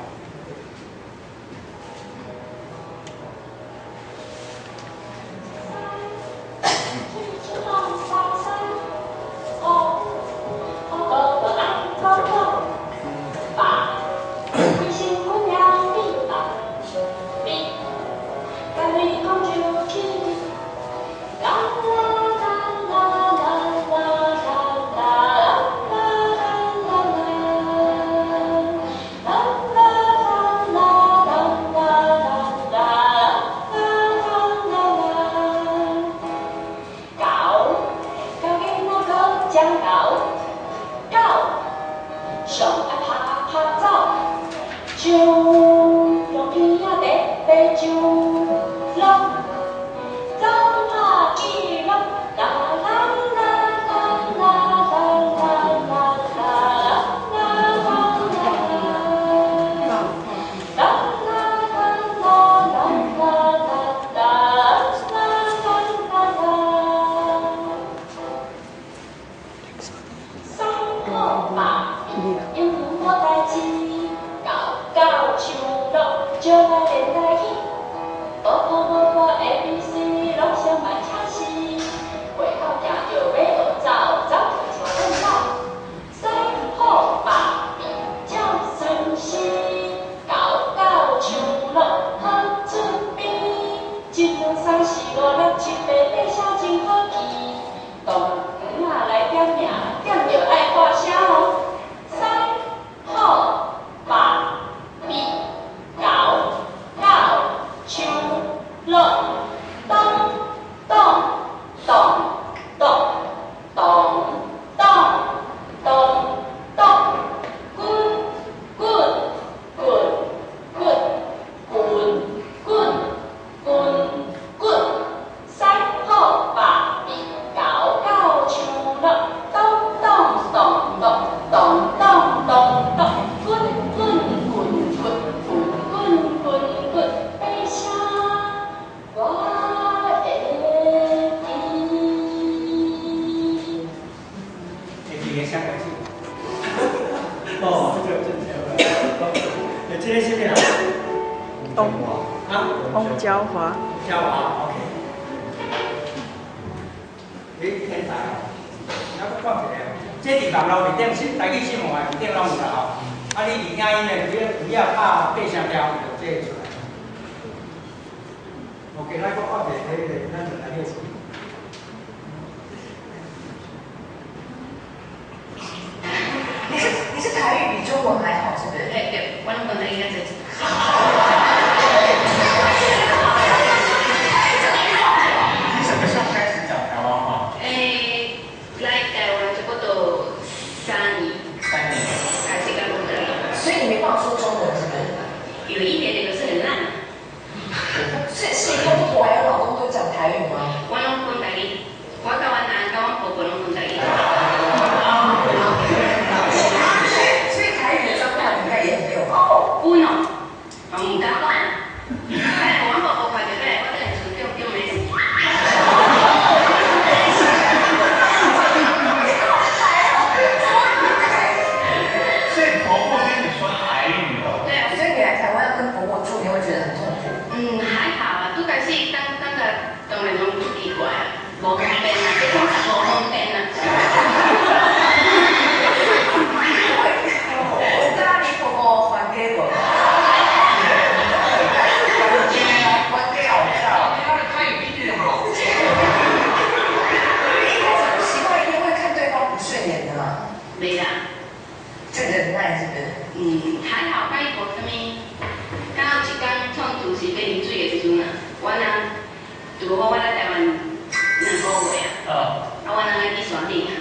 翁娇华。娇华，OK。你天才哦，还阁讲一个，这伫网路面顶，新台语新闻面顶拢有啦吼。啊，你伫影音的，只要拍八声调，就这个出来。OK，咱阁看一个，彼个，咱就来休息。你是台语比中文还好，是不是？对对，我拢讲台语较济。你什么时候开始讲台湾话？欸，来台湾差不多3年。3年。开始讲台语。所以你没办法说中文，是不是？有一点点，可是很烂。是你公婆还有老公都讲台语吗？我拢讲台语，我佮阮阿佮阮婆婆拢讲台语。所以台语的脏话应该也很溜。哦，滚哦，嗯，當然攏足奇怪啊，無方便啊，這講實無方便啊。有佮你婆婆還價無？關鍵好笑，他的泰語一定好。一開始不習慣，一定會看對方不順眼的嘛。袂啦。就忍耐，是不是？嗯，還好，佮伊無啥物。敢有一工創廚師欲啉水的時陣啊，阮翁就講我來台灣2個月啊，啊，阮翁愛去山頂啊，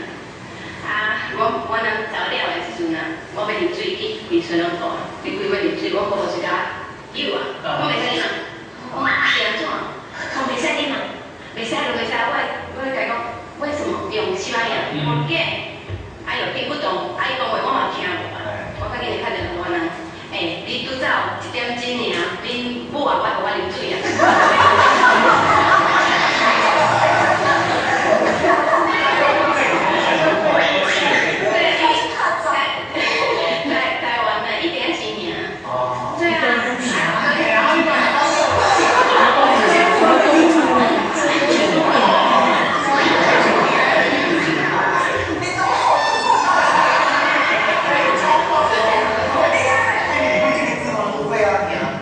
啊，我阮翁走了的時陣啊，我欲啉水去開水龍頭啊，去開欲啉水，我婆婆就共我誘啊，講袂使啉啊，我講是按怎？講袂使啉啊，袂使就袂使，我會共伊講為什麼用西班牙？我講，哎喲聽不懂，啊伊講話我嘛聽無啊，我較緊就敲電話予阮翁。欸，你拄走一點鐘爾，恁母也無愛予我啉水啊！對，台灣啊，一定愛生爾。對啊。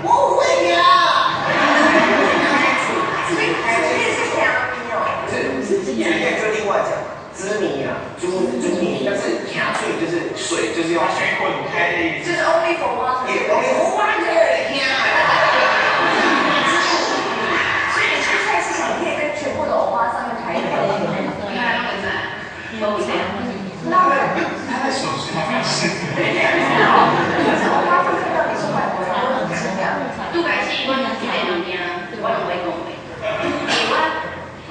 我有會呀。所以是蝦米哦。是，嘴就另外講，汁泥啊，豬泥，但是卡水就是水，就是用水滾開的意思。就是 only for water。 only for water。所以你去菜市場，你可以跟全部的歐巴桑用台語聊天。你看攏會知，無問題。那他的手勢還蠻是。可是歐巴桑看到你是外國人，會很驚訝。拄開始阮這個物件，我攏無愛講話，因為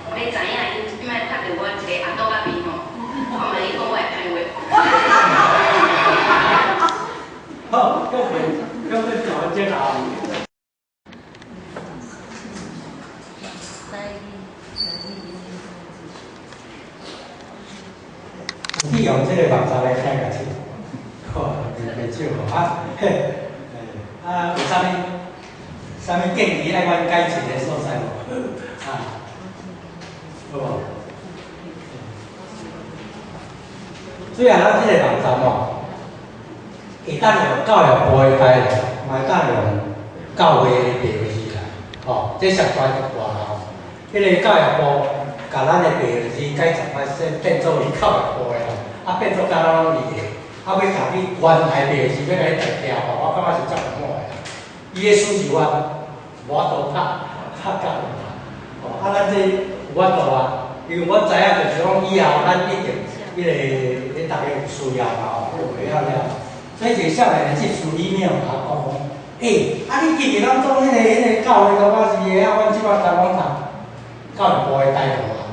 我欲知影𪜶這擺讀著我一個阿斗仔面吼，看覓伊講我的歹話。好，各位，各位調整啊。你用這個網站來聽較少，吼，袂少吼啊，嘿，啊，有啥物？啥物建議愛阮改進的所在無？啊，好無？雖然咱這個網站吼，會當用教育部的台，嘛會當用教會的白話字啦，吼，這上大一寡啦吼。彼個教育部共咱的白話字改十擺說變做伊教育部的吼，啊變做敢若攏伊的，啊欲共你原來白話字欲共你摘掉吼，我感覺是足無滿的啦。伊的書是我無法度拍，拍教育嘛，吼，啊咱這有法度啊，因為我知影就是講以後咱一定彼個，彼逐家有需要嘛吼，有會曉了。所以一個少年的這書裡面有共我講講，欸，啊你記得咱做彼個教會的，我是會曉，阮這擺台灣讀教育部的台語啊。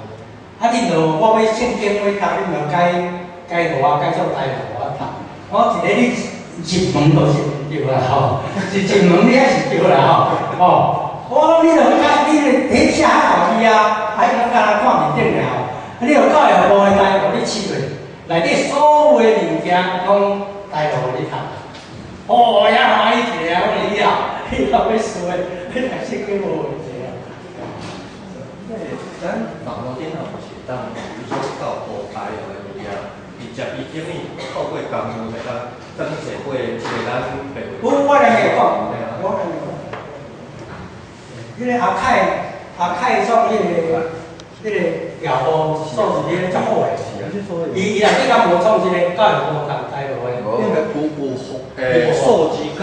啊，恁著我欲聖經欲讀，恁著改改予我改做台語予我讀。我一個你入門就是毋對啦吼，一入門你還是對啦吼，吼。我講你著改，你著彼寫較大字啊，啊，伊敢若看面頂爾吼。啊，你著教育部的台語你試過，內底所有的物件攏台語予你讀。哦，遐歡喜一個，我講以後以後欲輸的，欲讀聖經無問題啊。對，咱網路頂頭是會當，比如說教部台語的物件，直接伊叫你透過工具會當，當社會一個咱白話。我來會講，我來會講。彼個阿凱，阿凱創彼個業務數字咧足好的。伊內底敢無創這個教育部共台語的？因為有數字佮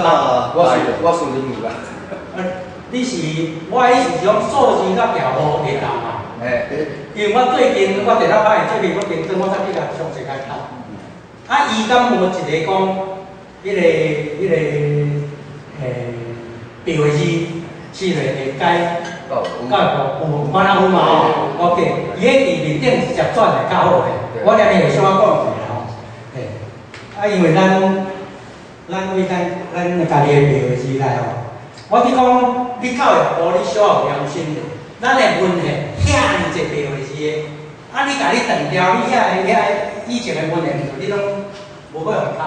我是恁有啦。你是我的意思是講數字佮業務會當嘛？嘿。因為我最近我電腦發現最近我停頓，我才去共詳細共讀。啊，伊敢無一個講，彼個白話字試落會改教育部有，敢若有嘛吼？OK，伊彼佇面頂直接轉會較好的。我今日會小可講一下吼。嘿，啊，因為咱為咱家己的白話字來吼，我去講，你教育部你小有良心者，咱的文獻遐爾濟白話字的，啊，你共你斷掉，你遐以前的文獻，你攏無欲予讀。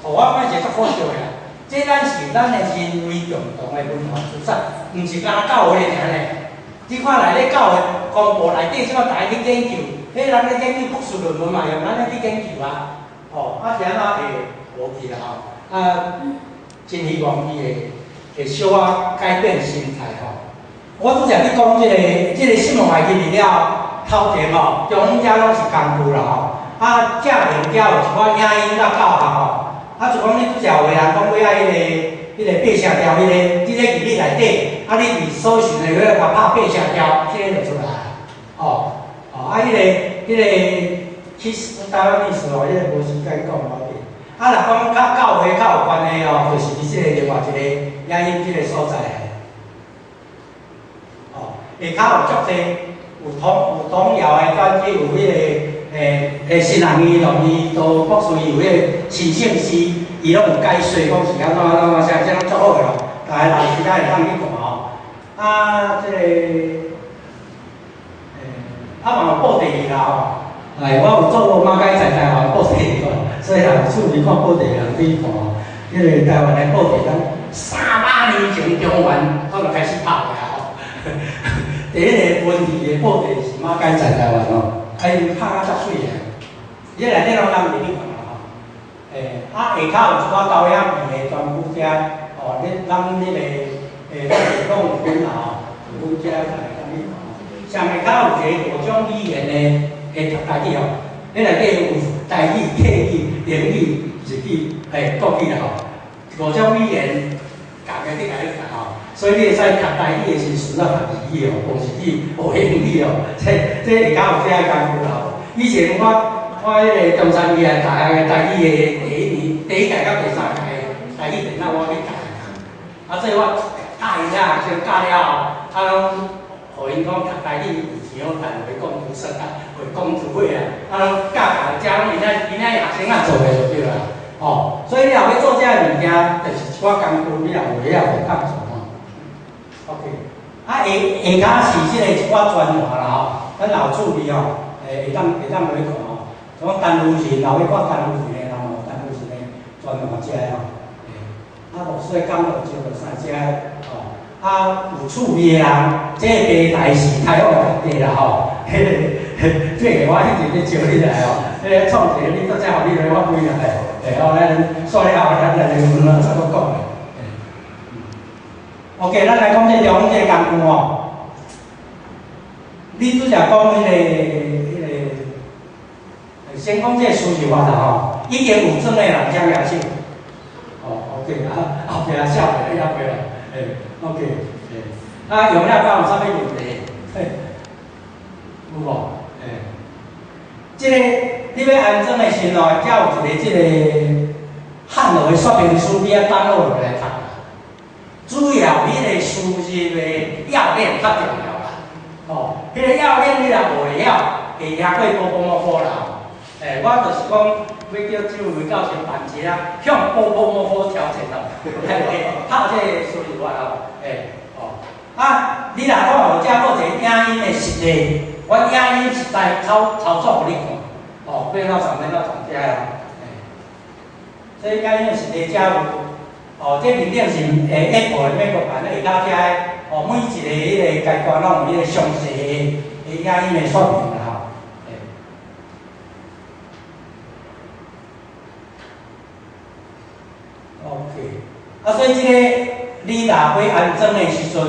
哦，我感覺是足可惜的啦。這咱是咱的人類共同的文化資產，毋是干焦教會爾呢。你看內咧教會公報內底，這擺逐家去研究，彼人咧研究博士論文嘛，用咱咧去研究啊。哦，啊是按怎會無去啦吼？啊，真希望伊會小可改變心態吼。我拄才咧講這個新聞內入去了，頭前吼，中間攏是工具啦吼。啊，正面遮有一寡影音佮教學吼。啊，就講你拄才有个人講欲愛彼個爬聲調，彼個，這個入去內底，啊，你佇搜尋的欲共拍爬聲調，這个就出來。哦，哦，啊，彼個，其實台灣歷史吼，彼個無時間講無要緊。啊，若講較教會較有關係哦，就是佇這個另外一個影音這個所在。哦，下跤有足濟有童謠的專輯，有彼個新人伊同伊都博士伊有彼個陳聖詩，伊攏有解說講是按怎按怎啥，這攏足好的咯。逐家若有時間會當去看吼。啊，這個啊嘛有布袋戲啦吼。哎，我有做馬偕在台灣布袋戲，所以若有趣味看布袋戲人去看。因為台灣的布袋戲，300年前中原我就開始拍的啊吼。第一个文字的布袋是馬偕在台灣吼，啊𪜶拍甲足媠的，伊內底攏人入去看啦吼。啊下跤有一寡導演片的專區遮，吼，恁咱彼個咱是講有分啦吼，有分遮會當去看。上下跤有一個五種語言的讀台語吼，彼內底有台語、客語、英語、日語、國語啦吼，五種語言共个伫共你讀吼。所以你會使讀台語的時陣，順啊讀日語哦，無是去學英語哦。這下跤有這个工具啦吼。以前我彼個中山醫院大學的台語的第一年，第一屆到第三屆的台語電腦我去教。啊，所以我教𪜶遐學生教了後，啊，攏予𪜶講讀台語以前攏台會講出說啊，會講出話啊，啊，攏教教遮攏𪜶遐學生仔做的就對啦。哦，所以你若欲做這个物件，就是一寡工具，你若有會曉會當做吼。OK，啊下下跤是這個一寡專欄啦吼，咱若有趣味吼，會當落去看吼。像講陳如神，若欲看陳如神的人吼，陳如神的專欄遮吼，啊，無說講落招落啥遮吼，啊有趣味的人，這個平台是開放家己啦吼，彼個這個我一直咧招你來吼，彼個創一個你拄才予你來我幾來，吼，咱煞了後咱來問咱再閣講的。OK，咱來講這中這個工具吼。你拄才講彼個，先講這個輸入法啦吼，已經有裝的人請舉手。哦，OK，啊，後壁少年咧猶未啦，OK，啊，用了敢有啥物問題？有無？這個你欲安裝的時候，才有一個這個漢語的說明書，你愛 download 落來讀。主要彼個輸入的要領較重要啦，哦，彼個要領你若無會曉，會贏過波波摩科啦。我就是講，欲叫周文教授辦一下，向波波摩科挑戰咯，拍這個輸入法咯，哦，啊，你若看有遮閣一個影音的實例，我影音實在操作予你看，哦，欲按怎創，欲按怎創遮哦，這影音的實例遮有。哦，這面頂是Apple 的美國版，下跤遮哦，每一個彼個階段攏有彼個詳細的影音的說明啦吼。OK，啊，所以這個你若欲安裝的時陣，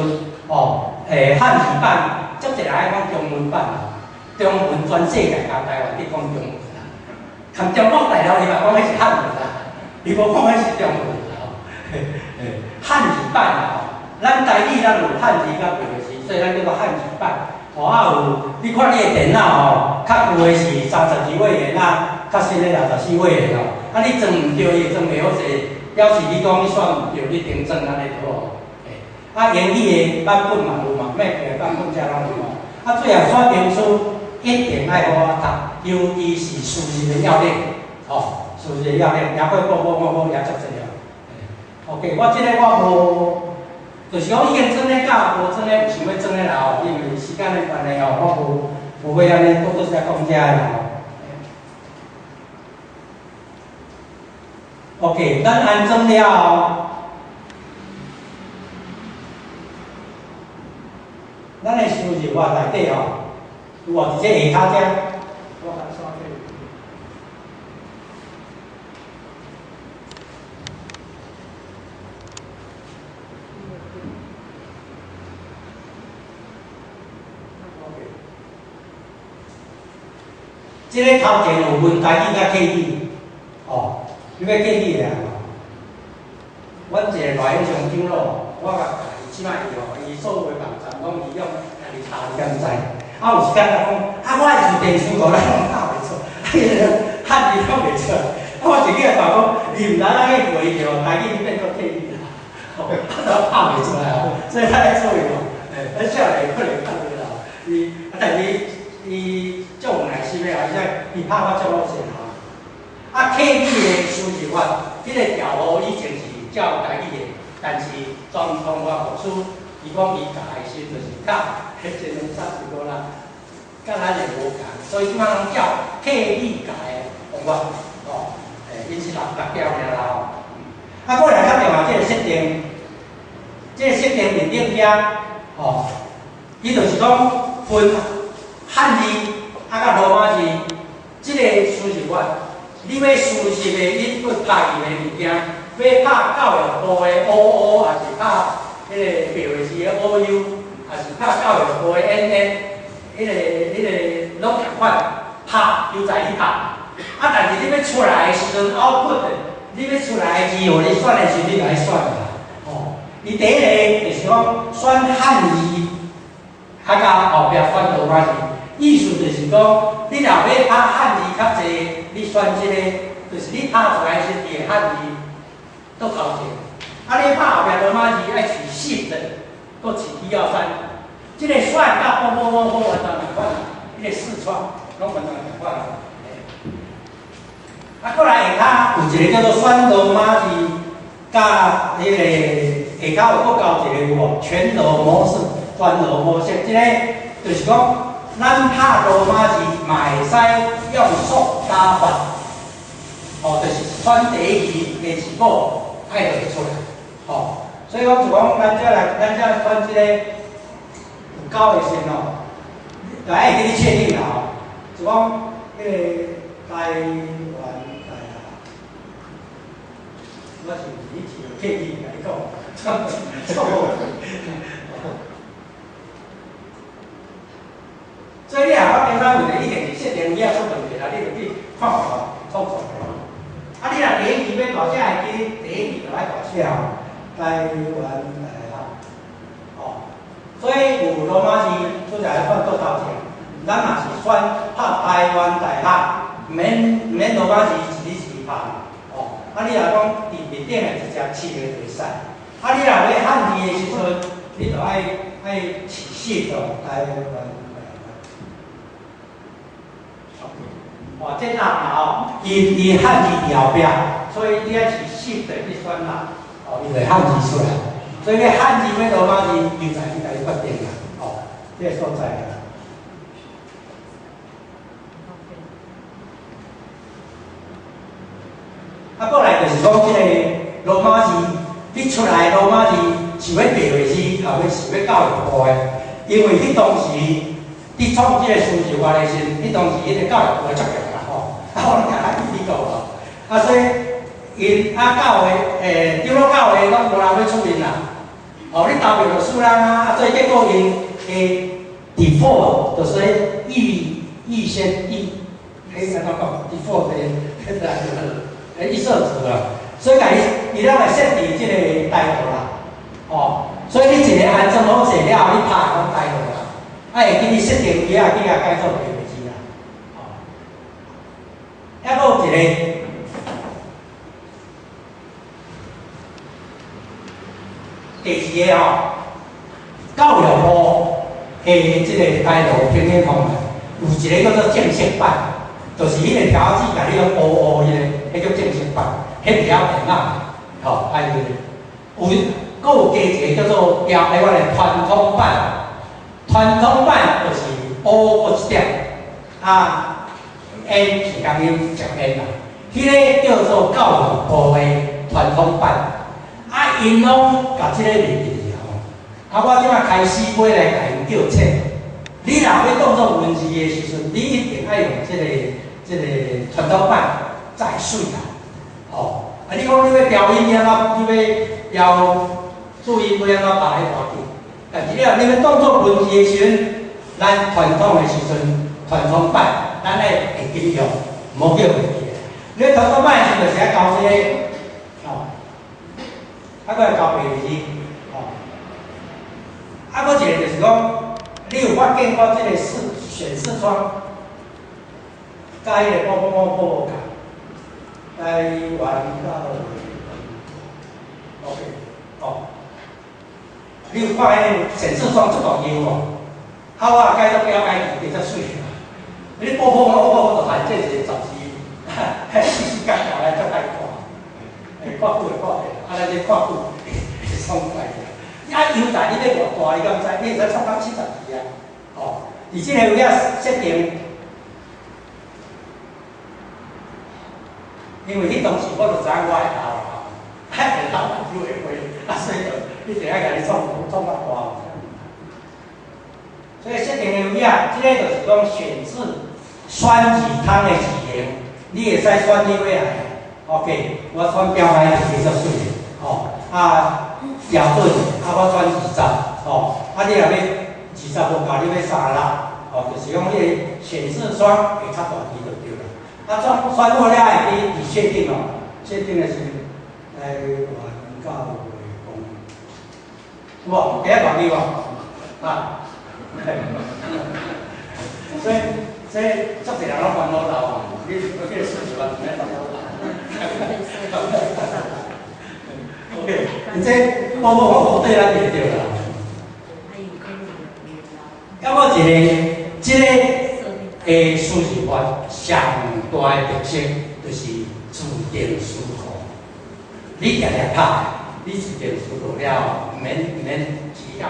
哦，漢字版，足濟人愛講中文版啦，中文全世界共台灣佇講中文啦，含中國大陸伊嘛講彼是漢文啦，伊無講彼是中文。漢字版啦吼，咱台語咱有漢字佮別字，所以咱叫做漢字版。吼啊有，你看你的電腦吼，較舊的是32位元啊，較新的64位元吼。啊，你裝毋對，伊會裝袂好勢，表示你講你選毋對，你重裝按呢就好。啊，英語的版本嘛有嘛，Mac 的版本遮攏有吼。啊，最後說明書一定愛好好讀，尤其是輸入的要領，吼，輸入的要領，也過波波摩科也足濟哦。OK，我這個我無，就是講已經裝咧教，無裝咧有想欲裝咧啦吼，因為時間的關係吼，我無欲按呢閣閣再講這个啦吼。OK，咱安裝了後，咱的输入法内底吼，有无？伫这下跤遮，我甲刷起。这个头前有分台语佮客语，哦，你欲客语的啊？阮一个大英上长老，我共教伊，这摆伊吼，伊所有的网站拢伊用家己查，伊敢知？啊，有一工伊讲，啊，我的是电视台，咱拢拍袂出，啊，伊汉字讲袂出。啊，我一个大讲，伊毋知咱去回伊哦，台语变做客语啦，吼，啊，都拍袂出来哦，所以咱爱注意哦，欸，咱少年可能拍袂啦，伊，啊，但是伊足有耐心的，而且伊拍法足好势吼。啊，客语的输入法，彼个调号以前是照台语的，但是庄通华牧师伊讲伊教的时就是教彼一两三十个啦，佮咱的无仝，所以这摆拢照客语教的方法，吼，欸，𪜶是六条尔啦吼。啊，过来较重要，这个设定，这个设定面顶遐，吼，伊就是讲分汉字啊，佮罗马字，这个输入法，你欲输入的音不拍入的物件，欲拍教育部的 O O，抑是拍彼个白话字的 O U，抑是拍教育部的 N N，彼个拢仝款，拍由在你拍。啊，但是你欲出来的时阵，output，你欲出来的字，予你选的时阵，你就爱选啦。吼，伊第一个就是讲选汉字，啊，佮后壁选罗马字。意思就是讲，你若欲拍汉字较济，你选这个，就是你拍出来是伊的汉字倒头前。啊，你拍后壁罗马字爱饲 Shift，阁饲1、2、3，这个选佮某某某某完全仝款，彼个视窗拢完全仝款。啊，阁来下跤有一个叫做选罗马字，佮彼个下跤有阁交一个有无？全罗模式、全罗模式，这个就是讲。咱拍罗马字嘛会使用速打法，哦，就是选第一字的字母，爱就会出来，哦，所以讲就讲咱这来，咱这选这个有九个线哦，就爱去你确定啦吼，就讲彼个台湾大学，我是以前客语共你讲，错误。所以你若发现啥问题，一定是设定机仔出问题啦，你就去看看创创。啊，你若第一期欲大写会记，第一期就爱大写吼，台湾大学，吼。所以有罗马字出来放倒头前，咱若是选拍台湾大学，毋免罗马字一字一字拍，吼。啊，你若讲伫面顶的直接试咧就会使。啊，你若欲汉字的时阵，你就爱试试哦，台湾。哦，这难啦吼，伊汉字伫后壁，所以你爱是 Shift 去选啦，哦，伊就汉字出来。所以你汉字欲罗马字，由在你家己决定啦，哦，这个所在啦。啊，过来就是讲这个罗马字，你出来罗马字是欲白话字，抑是欲教育部的，因为彼当时伫创这个输入法的时，彼当时彼个教育部足强啦吼，啊，我拢共咱去过吼，啊，所以𪜶啊教会，长老教会拢无人欲出面啦，哦，你投票就输人啊，啊，所以结果𪜶会 default 就是预先预，彼按怎讲 default 的，彼个预设值啦，所以共伊拢来设置这个台号啦，哦，所以你一个安装好势了后，你拍拢台号啦。啊，会记你设定机仔去共改做白话字啦，吼。抑阁有一个，第二个吼，教育部的这个台罗拼音方案，有一个叫做正式版，就是彼个条子共你拢乌乌彼个，彼叫正式版，彼袂晓电脑，吼，啊伊有，阁有加一个叫做标，彼款的传统版。传统版就是 O 阁一点，啊，N 是共音食烟啦。彼个叫做教育部的传统版，啊，𪜶拢共这个袂记去吼。啊，我这摆开始尾来共𪜶 叫切。你若欲当做文字的时阵，你一定爱用这个传统版再媠啦，吼。啊，你讲你欲标音，你按怎？你欲标注音，欲按怎拍彼无要紧。但是你若你欲当做文字的时阵，咱传统的时阵，传统版，咱爱会记用，毋好叫袂记。你传统版的时阵，就是爱交这个，吼，啊，阁会交白字，吼。啊，阁一个就是讲，你有发现过这个显示窗，佮彼个某某某无仝？台湾教会，OK，哦，你有看彼个显示窗足大张无？啊，我改做表改字，加遮媠。你波波我我就害这一个杂志，细细角角来足爱看，会看久会看袂，啊，咱这看久会爽快。啊，优待你欲偌大，你敢知？你会使创到70字啊，吼！伫这个位仔设定，因为彼当时我就知影我会老啊，会老目睭会花，啊，所以就一定爱共你创创较大。所以设定的位仔，这个就是讲选字选字窗的字型，你会使选你欲爱的。OK，我选标楷是较媠的，吼啊标准，啊我选20，吼啊你若欲20无够，你欲36，吼就是讲彼个显示窗会较大支就对啦。啊，选选好了会记伫设定哦，设定的是台湾教会公，有无？第一大支无？啊。所以足济人拢烦恼头啊！你我这个数字完全烦恼头。OK，你这我我我对咱就对啦。还阁一个，这个的输入法上大的特色就是自动输入。你定定拍，你自动输入了后，毋免毋免时间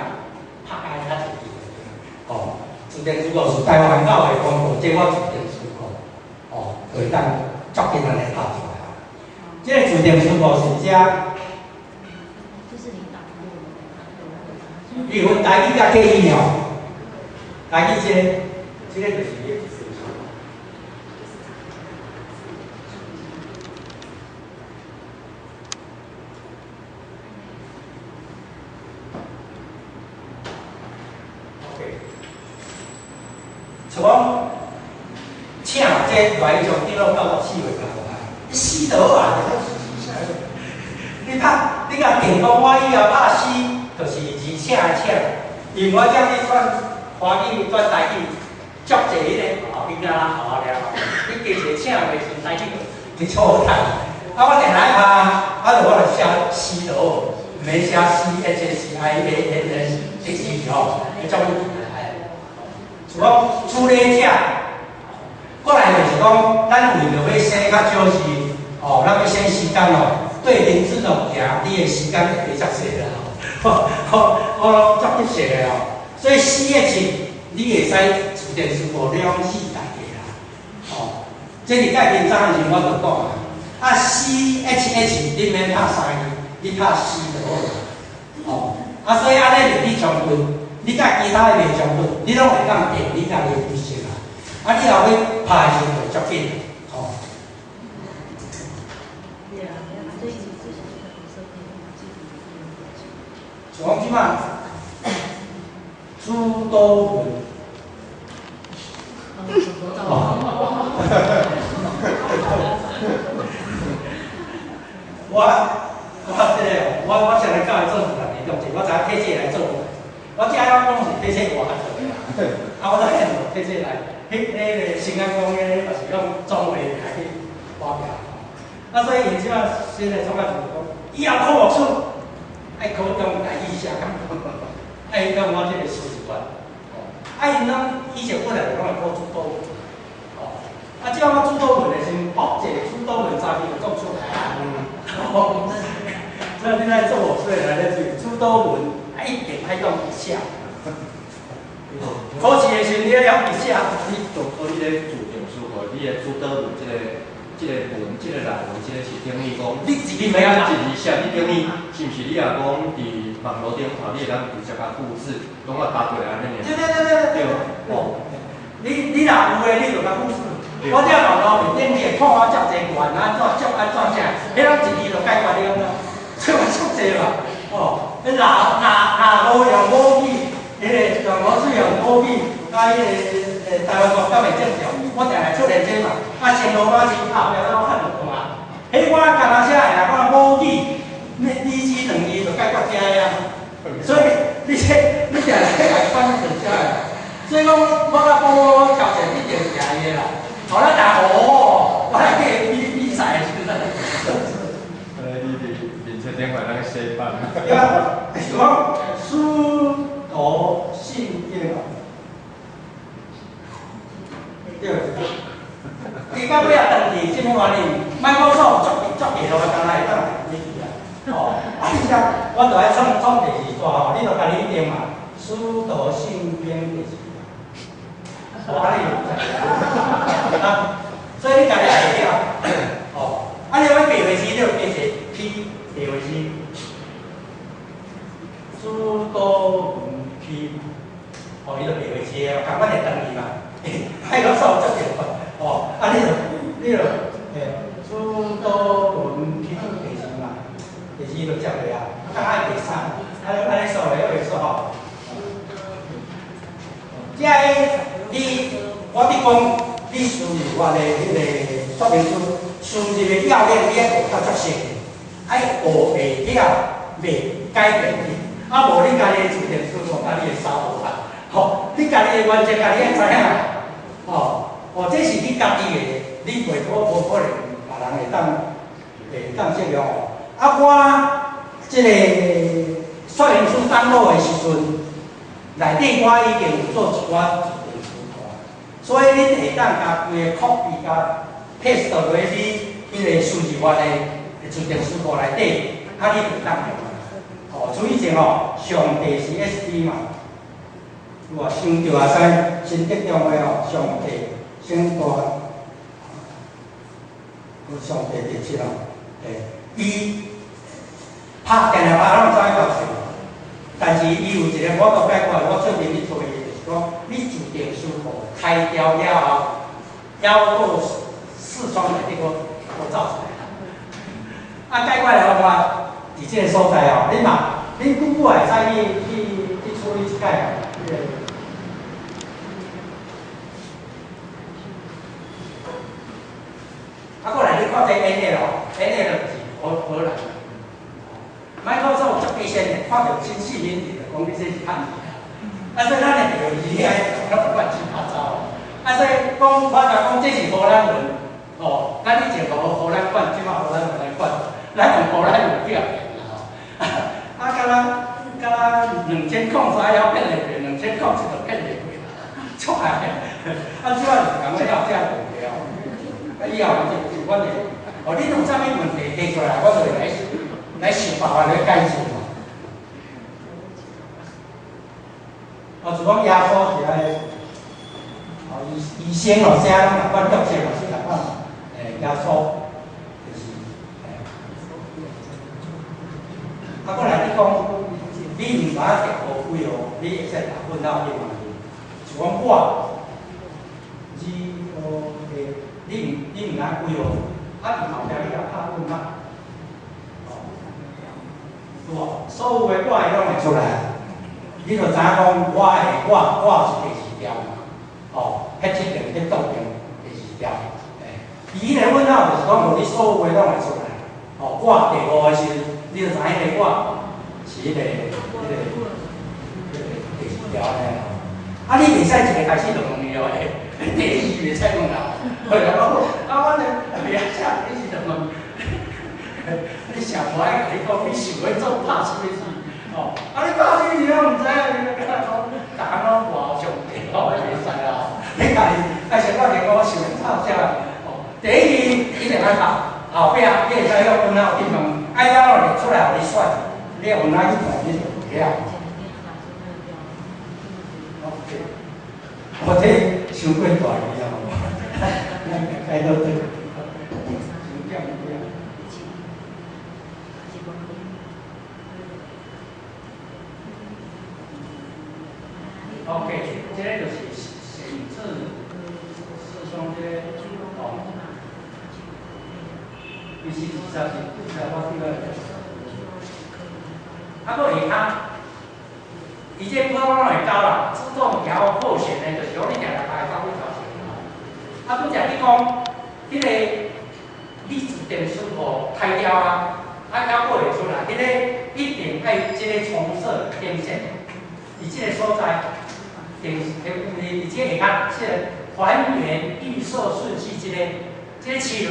拍开较济字。哦，自动输入是台湾教会公告，这我自动输入，哦，就会当足紧安尼拍出来。这个自动输入是遮，伊分台语佮客语哦，台语这个，这个就是伊的自动输入。像讲，请这来从顶拢到4月较大，你死就好啊！你拍，你共定讲，我以后拍死，就是而请的请，因为我遮你转华语转台语，足济彼个后边仔啦后仔了，你加一个请的时阵，台语就错看。啊，我定来拍，啊，就我就写死就好，毋免写 C H S I A N S X 吼，迄种。像讲主礼者，过来就是讲，咱为著欲省较少时，哦，咱欲省时间哦，对认真哦行，你的时间会加足济啦。我拢足急势的哦，所以四个字你会使自动输入两字代替啦。哦，这伫盖文章的时阵我就讲啊，啊 C H H 你免拍三个，你拍 C 就好啦。哦，啊所以按呢就你充分。你佮其他的袂冲突，你拢会当定你家己的规则啦。啊，你若欲拍的时阵就足紧，吼。像讲这摆朱多文，哦，我我这个我我先来教伊做自然的动作，我知影提这个来做。我遮拢拢是提这活做的啦，啊，我都现提这来，彼个新安宫彼个嘛是用装备来去发表。啊，所以𪜶这摆现在创啊就是讲，以后考牧师爱考用台语写，爱用我这个输入法。啊，𪜶拢以前本来就拢会考主导文，哦，啊，这我主导文的时阵，哦，一个主导文查字就讲出来啊。所以你来做牧师的来咧注意主导文。一定爱用一下，考试的时阵你爱用一下。你当初你咧自动输入，你的主导文这个文，这个内容，这个是等于讲，你自己袂晓一字写，你等于是毋是？你若讲伫网路顶头，你会当直接共复制，拢啊搭过来按呢尔。对对对对对。哦，你若有的，你就共复制。我这网路面顶，你会看我遮济悬，按怎接按怎啥，彼拢一字就解决了啦。所以我足济嘛，哦，彼若若若无用母语，彼个用母语用母语，啊，彼个台湾国家袂正常，我定定出现这嘛。啊，先罗马字后壁咱拢看得懂啊。彼我敢若写的啊，我母语，你一字两字就解决遮个啊。所以你这你定定来翻成遮个。所以讲，我甲宝宝挑战一定赢伊的啦。好，咱打哦，我来去比比赛的时阵。你伫面册顶悬咱洗版。对啊，是讲使徒信经哦。对。伊到尾仔转去，啥物原因？莫讲说足足下落，敢若会当入去啊。哦，啊，你遮我就爱创创第二段吼，你就家己定嘛。使徒信经第四段。哦，啊你啊，所以你家己会晓。哦，啊你欲白话字，你就加一个 P 白话字。使徒文 P，哦，伊就白话字的，共款会转去嘛。莫讲说足下哦，啊你就，使徒文 P 第四嘛，第四就接落啊，啊，爱第三，按按呢数咧，会数吼。这个你，我伫讲，你输入我的彼个说明书，输入的要领，你爱学较足熟的，爱学会了，袂改变去。啊，无你家己的自定输入，家己会烧无啊。吼，你家己的原则，家己爱知影。吼，哦，这是你家己的，你袂无无可能别人会当适用。啊，我这个说明书登录的时阵，内底我已经有做一寡自定输入，所以你会当共规个 copy 共 paste 落去你彼个输入法的自定输入内底，啊，你就会当用啊。哦，注意者吼，上帝是 SD 嘛，有无？想著也使新德中的吼，上帝圣大，上帝第七哦，伊拍定定拍拢知影够数，但是伊有一个我都解决，我最近去做的就是讲，你自定输入开掉了后，犹阁视窗内底阁阁走出来。啊，解决的方法，伫这个所在哦，你嘛，恁久久会使去处理这摆哦，这个。啊，过来你看这 N 的哦，N 的就是荷兰。Microsoft 足低先的，看著真细腻就讲你这是汉字啊。啊，所以咱的第二字爱拢乱七八糟。啊，所以讲我甲讲这是荷兰文，哦，咱以前无荷兰管，这摆荷兰文来管，咱用荷兰文表现啦吼。啊，敢若2003晓变会过，2007就变会过啦，错啊！啊，这摆是共阮有这问题哦。啊，以后就阮会，哦，你有啥物问题提出来，我就会来想办法来解决嘛。哦，就讲耶稣是按呢，哦，医生哦，啥拢共款，药剂嘛是共款，耶稣就是，啊，过来你讲，你毋捌读乌几号，你会使打问号去问伊，就讲我，G O A，你毋知几号，啊，伫后壁你也拍问号。有无？所有的我伊拢会出来，你就知影讲我的我是第二条嘛，哦，彼这边彼倒边第二条，伊彼个问号就是讲，予你所有的拢会出来，哦，我第五的时阵，你就知影彼个我是彼个第二条安尼吼。啊，你袂使一个开始就问伊哦，第二袂使问啦，会啊，啊，我就袂晓写，你是就问。你上无爱共你讲，你想欲做拍啥物事？哦，啊你拍啥物事我毋知影，你敢若讲，逐项拢无上帝，我袂使啦。你家己爱先我连我想欲拍啥？哦，第一一定爱拍，后壁你会使用问号去问，爱了列出来予你选，你用哪去看你就会晓。OK，我这伤过大意啊！来到这。其实20是20我对个。啊，阁下跤，伊这普通拢会教啦，自動調和弦的，就是講你定定家走去調弦吼。啊，拄則你講，彼個你自電輸互開掉啊，啊，猶閣會出來，彼個一定愛這個重設電線，佇這個所在，電，佇這個下跤，這個還原預設順序，這個試落，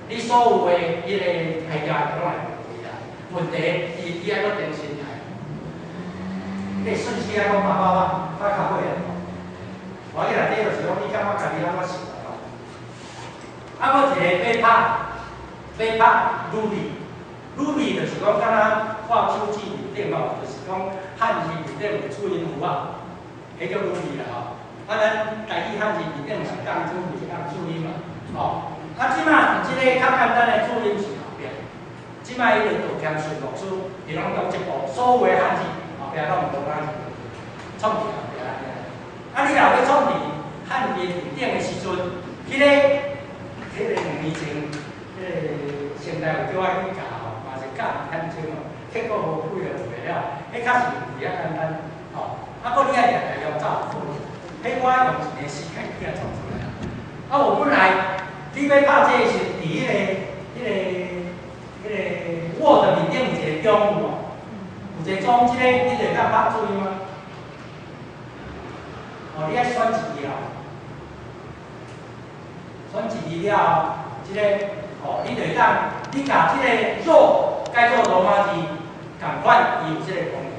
你所有的彼個開掉攏會問題啦。問題，伊愛閣重新來，彼個順序愛閣拍拍拍拍較好啊。我去內底就是講，你感覺家己按怎想吼？啊，閣一個欲拍欲拍 Ruby，Ruby 就是講敢若看手指面頂吼，就是講漢字面頂有注音符號，彼叫 Ruby 啦吼。啊，咱台語漢字面頂是仝注音，仝注音嘛，吼。啊，這擺這個較簡單的注音是後壁，這擺伊就杜謙順老師，伊攏講這部所有的漢字後壁攏有羅馬字，創佇後壁安尼。啊，你若欲創佇漢字面頂的時陣，彼個2年前，彼個先代有叫我去教吼，嘛是教毋很清吼，結果無幾个就袂了，彼較是比較簡單，吼。啊，閣你愛定定用走，彼我用一个時間去共創出來。啊，我本來你欲拍這個是佇彼個 Word 面頂有一個鐘有無？有一個鐘，這個你就會當拍注音嗎？哦，你愛選一字哦，選一字了後，這個哦，你就會當你共這個肉改做羅馬字，仝款伊有這個功能。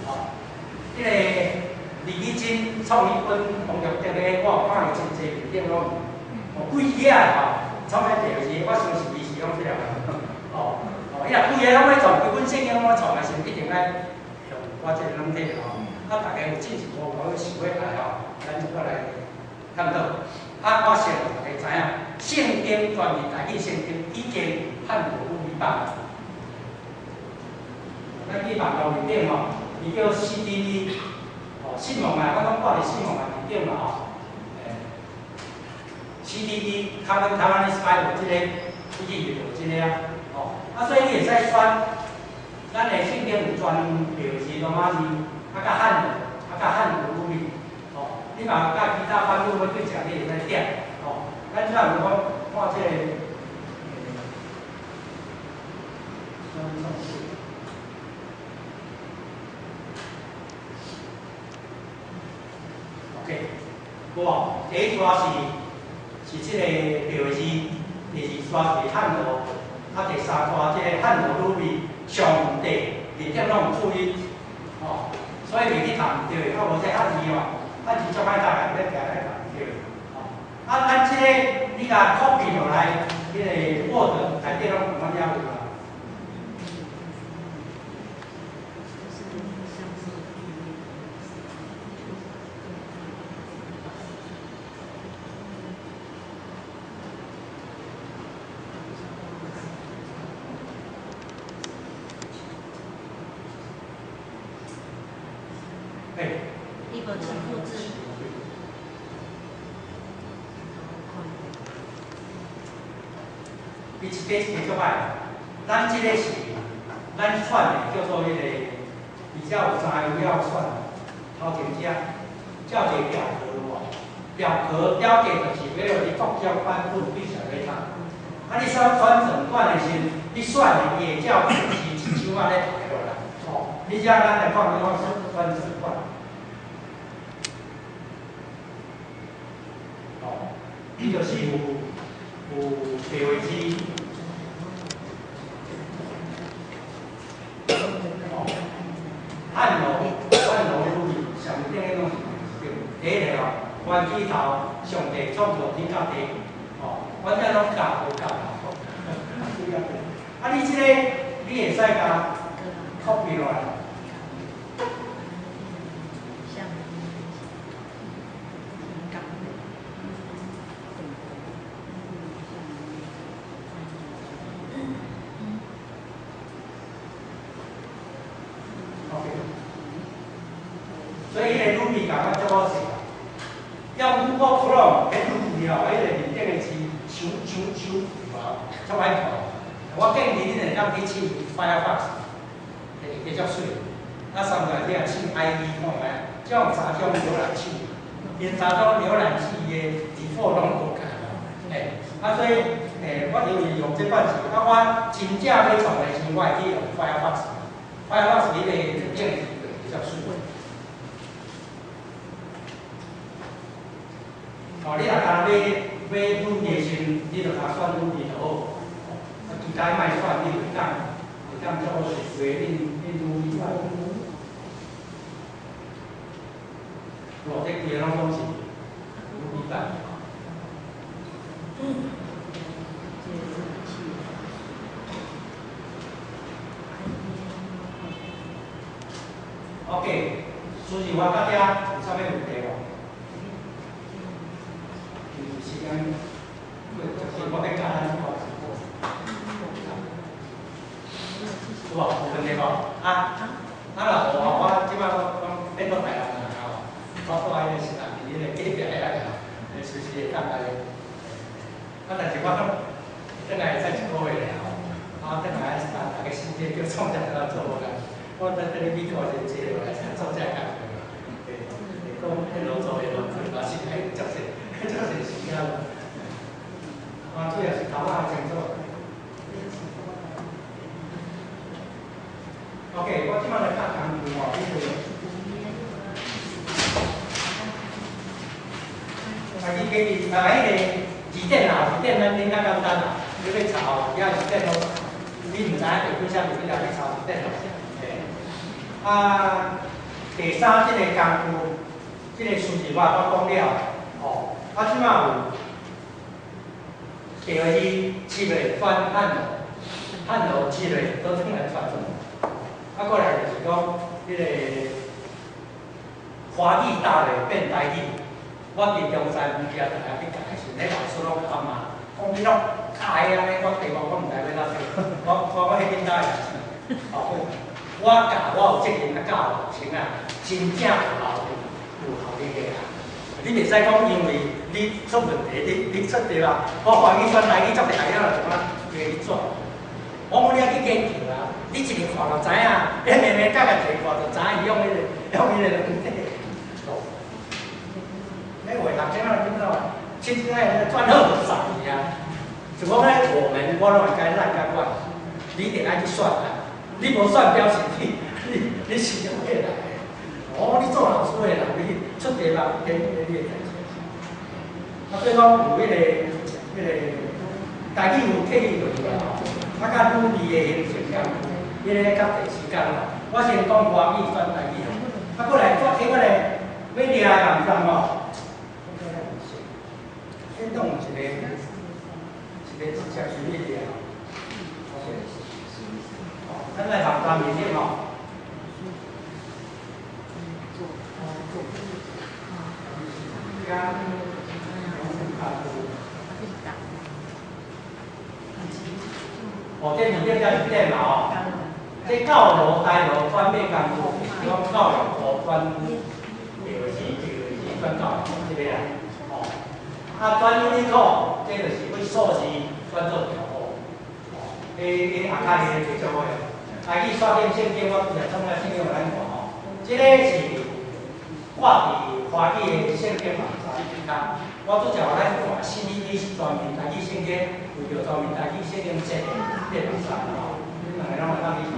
哦，這個李美珍創彼本黃玉德的，我有看伊真濟面頂攏有，哦，幾頁吼，創彼第二字，我相信伊是用這個。哦哦，伊若規个攏欲創，規本聖經攏欲創的時陣，一定愛用我這個軟體吼。啊，大家有進一步有想欲來吼，咱就閣來探討。啊，我先予大家知影，聖經全面台語聖經已經漢羅語版。咱去網路面頂吼，伊叫 CDB，哦，信望愛，我攏掛佇信望愛面頂嘛吼。CDB Common Taiwanese Bible 這個，你去就這個啊，哦，啊，所以你會使選，咱的聖經有全白字、羅馬字，啊，佮漢字，啊，佮漢語語，哦，你嘛佮其他版本欲對照，你會使點，哦，咱這有講看這個，OK，無，第一段是這個白字，第二段是漢羅，啊，第三段這個漢羅語味，上帝面頂攏有注音，吼，所以袂去讀毋對，啊，無這漢字哦，漢字足歹讀的，欲定來讀毋對，吼，啊，咱這個你共 copy 落來，彼個 Word 內底攏有阮遐有啦。伊無請複製。伊一個一個足歹，咱這個是咱選的叫做彼個比較有材料選，頭前遮照一個表格有無？表格表格就是欲予你各種版本比較欲讀。啊，你選選整段的時陣，你選的伊會照是一張按呢排落來，吼。你遮咱來看，你講選整段。哦，伊就是有白话字，哦，漢羅語上頂的攏是對。第一個哦，原始頭上帝創造天佮地，哦，阮遮攏教無教啊，你這個你會使共 copy 落來。所以彼个 Ruby 共款足好势，用 Google Chrome，彼 Ruby 吼，彼个面顶的字，手手手无足歹看。我建议恁会当去试 Firefox，会比较媠。啊，三个去试 IE 看觅，这种三种浏览器，𪜶三种浏览器的 default 攏無仝嘿，啊所以，我因為用這款是，啊我真正欲創的時，我會去用 Firefox，Firefox 彼個硬體比較媠。哦，你若干焦欲買軟體時，你就共選軟體就好。啊，其他莫選，你會當做隨恁軟體。哦，這規个攏是軟體版。OK，输入法到遮有啥物問題無？因為時間過，就是我欲教咱看。有無？無問題無？啊，啊若無吼，我這擺我變做台南人吼，我蹛彼個是人佇彼個隔壁遐個吼，隨時會當來。啊，但是我轉來會使一个月爾吼，啊，轉來逐家身體叫創啥來做無共。我等等你美國就坐落來才做這工課，會講彼落做彼落做，嘛是愛足濟足濟時間。我主要是頭腦清楚。OK，我這擺來教工具吼，比如，啊，你家己啊，彼个字典啊，字典咱恁較簡單啦，你欲查遐字典攏，你毋知影第幾啥物，你就去查字典。啊，第三這個工具，這個輸入法我講了，吼，啊，這擺有第二七个轉漢羅，漢羅七个都轉來轉做，啊，過來就是講，彼个華語大咧變台語，我佇中山物件逐下去教的時陣，彼老師攏共我罵，講你攏教的按呢，我題目我毋知欲怎做，我彼囡仔的代誌，吼。我教我有責任來教學生啊，真正有效有效力的啊！你袂使講，因為你出問題，你出對吧？我華語轉台語足厲害了，就怎袂去做？我講你愛去研究啊！你一日看就知影，你明明角角一看就知影伊用彼個軟體。你話學生啊，怎怎？凊彩轉好就送去啊！就講咧，我們我攏會共咱共款，你得愛去選啊！你無選表示你是用過來的。哦，你做老師的人，你出題目編你的代誌。啊，所以講有彼个台語有客語就有啦吼。啊，佮語字的形成共，彼个較濟時間吼。我先講華語轉台語吼。啊，過來轉起過來，欲掠的網站吼。先當一个直接是去掠。咱來網站面頂吼，哦，這面頂才是點嘛吼，這教羅台羅轉買工具，是講教育部轉第二字，第二字轉教育部這個啦，吼。啊，轉 Unicode，這就是對數字轉做條號，哦，彼阿卡迄個做好。啊，去刷點聖經，我也創了聖經予咱看吼。這个是掛佇華語的聖經網站頂。我拄則予咱看，CDD 是全面台語聖經，為著全面台語聖經設的這個網站吼。恁兩個攏會當去看。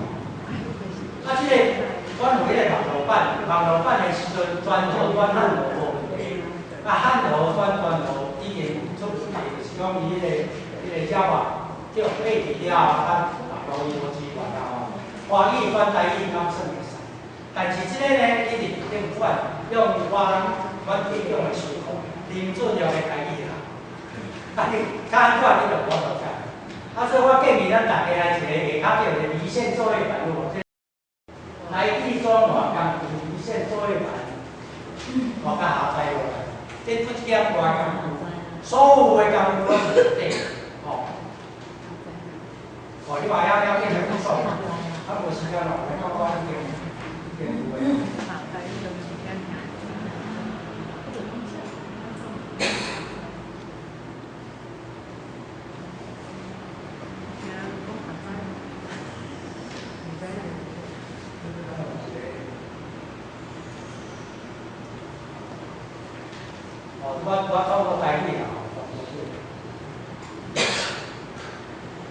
啊，這个阮有彼個網路版，網路版的時陣專做轉漢羅無問題。啊，漢羅轉全羅已經出問題，就是講伊彼個 Java 叫廢去了後，咱網路伊無支援啊吼。華語轉台語敢算會使，但是這個呢，一直政府用我阮提供的數據，林俊良的台語啦。啊，你較按怎你就無法度改。啊，所以我建議咱大家來一個下跤叫做離線作業版有無？台語轉換工具離線作業版，我較下載落來。這不一件大工具，所有的工具攏是對，吼。哦，你話遐了變成去創。啊，無時間咯，我已經有的。哦，我创作台语啦，吼，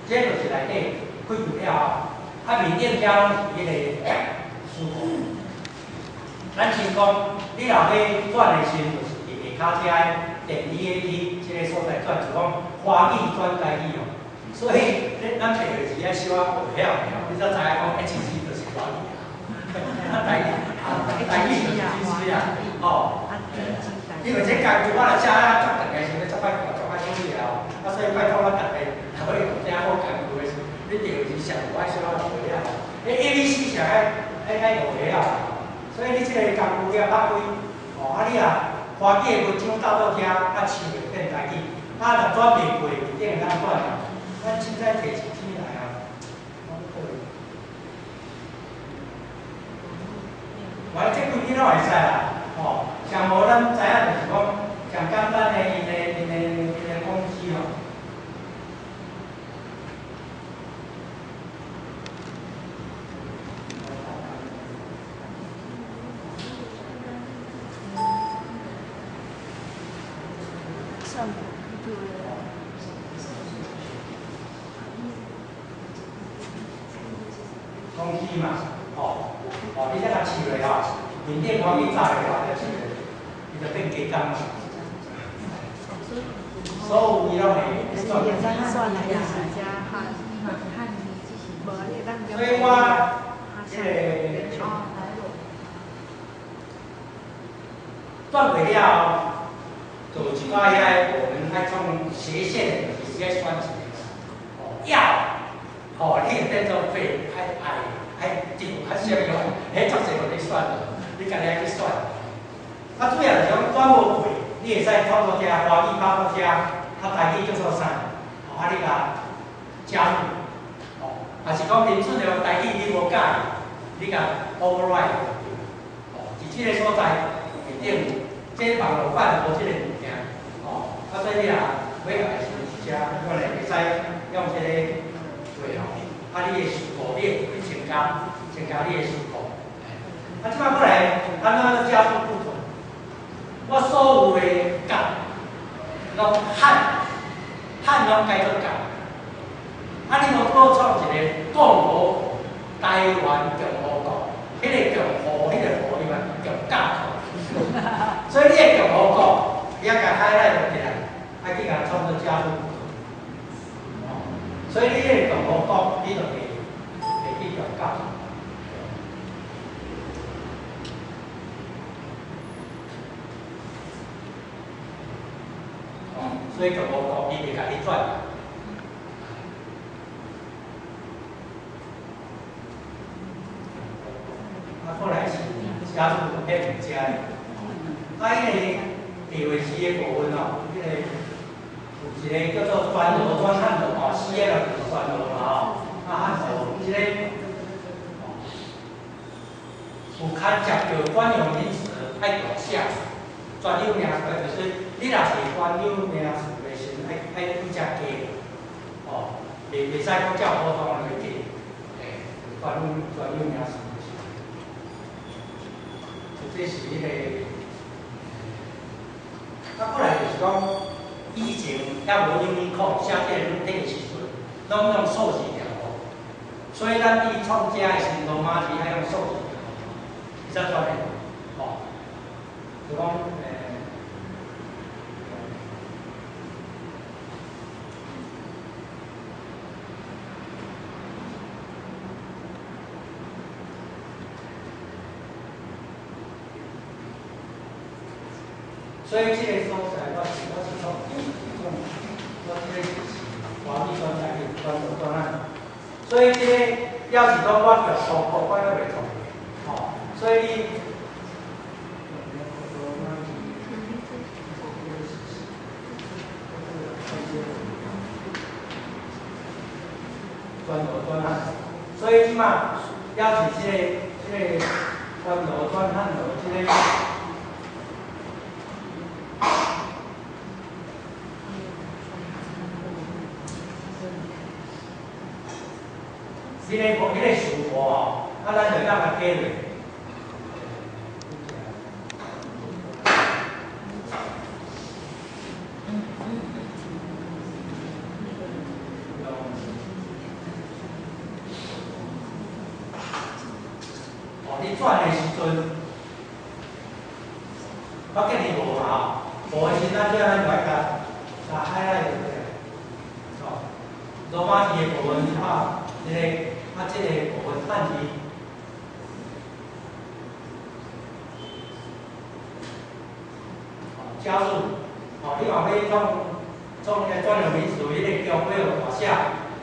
这就是内底开开了后，啊面顶遮拢是彼个书库。咱先讲，你若欲转的时阵，就是伫下跤遮电 EAT 这个所在转，就讲华语转台语哦。所以，咱白话字爱小可学晓，你才知影讲 HG 就是华语啊，啊台语啊台语就是 GC 啊，吼。因为这工具我若写啊足长的时阵，足歹看，足歹处理啊，啊所以拜托咱逐家，若欲用这好工具的时，你白话字写无爱小可学晓，迄 ABC 写爱学晓。所以你这个工具了拍开，哦，啊你若华语的文章到到遮，啊唱会变台语，啊若转袂过，一定会当转啊。咱凊彩提一支来啊，我这几支拢会使啦，吼，上无咱知影就是讲，上简单的𪜶的公司吼。公司嘛，吼，哦，你这甲试落吼，面顶我去炸落吼，再试落，伊就变加工嘛。所有伊拢会算。所以我这个转过了后，就有一寡遐个我们爱创斜线的，就是爱选一个，哦，要，吼，你会变做废，爱爱。爱对，较啥物吼？彼足济互你选，你家己爱去选。啊，主要就是讲转无过，你会使透过遮华语拍到遮，啊台语叫做啥？哦，啊你共加入，哦，也是讲林俊的台语你无佮意，你共 override 哦，伫这个所在一定有，这网路版无这个物件，哦，啊所以你若欲学的时阵，伫遮我来会使用这个对哦，啊你的词库你会去增加，增加你的词库。啊，这摆过来，按怎加入库存？我所有的甲拢汉，汉拢改做甲。啊，你无阁创一个共和台湾共和国，彼个共和，彼个和你嘛共甲。所以你的共和国，你爱共 highlight 起来，爱去共创做加入库存。所以你彼个共和国，你就会去共甲。所以共和国伊袂共你转。啊，过来是加入彼物遮的。啊，彼个白话字的部分哦，彼个有一个叫做专罗专汉罗吼，四个人就是专罗嘛吼。啊，汉罗这个有较接著专有名词爱大写，专有名词就是你若是专有名词的时阵，爱几只加，哦，袂使讲照普通的去加，专有名词的时阵，这是彼个。啊，过来就是讲，以前犹无 Unicode 写这个软体的时阵，拢用数字调号，所以咱伫创这的时阵，罗马字爱用数字调号，伊才转的，哦，就讲所以这个所在，我是创，我这个是华语专台语专专案。所以这个表示讲我叫国国，我犹袂创，吼，所以你。专罗专汉，所以这马表示这个专罗专汉罗这个。彼个词库吼，啊，咱就当共加落。转的时阵，我建议无嘛吼，无的时咱这咱就爱共共 highlight 就对了。吼，罗马字的部分拍这个，啊，这个部分汉字。加入，吼，你若欲创创迄个专有名词，彼个强迫大写，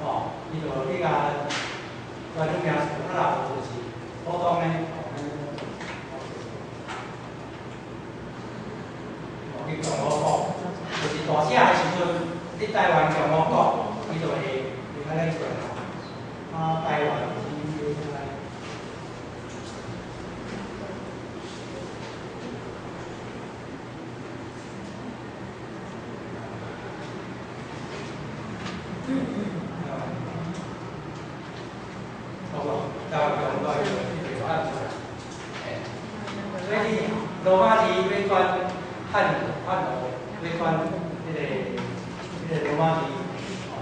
吼，伊就你共专有名词，啊若无就是普通的，吼，你共和国，就是大写的时阵，你台湾共和国，伊就会会按呢出来。啊，台湾是。所以你罗马字欲转汉汉罗，欲转彼个罗马字，哦，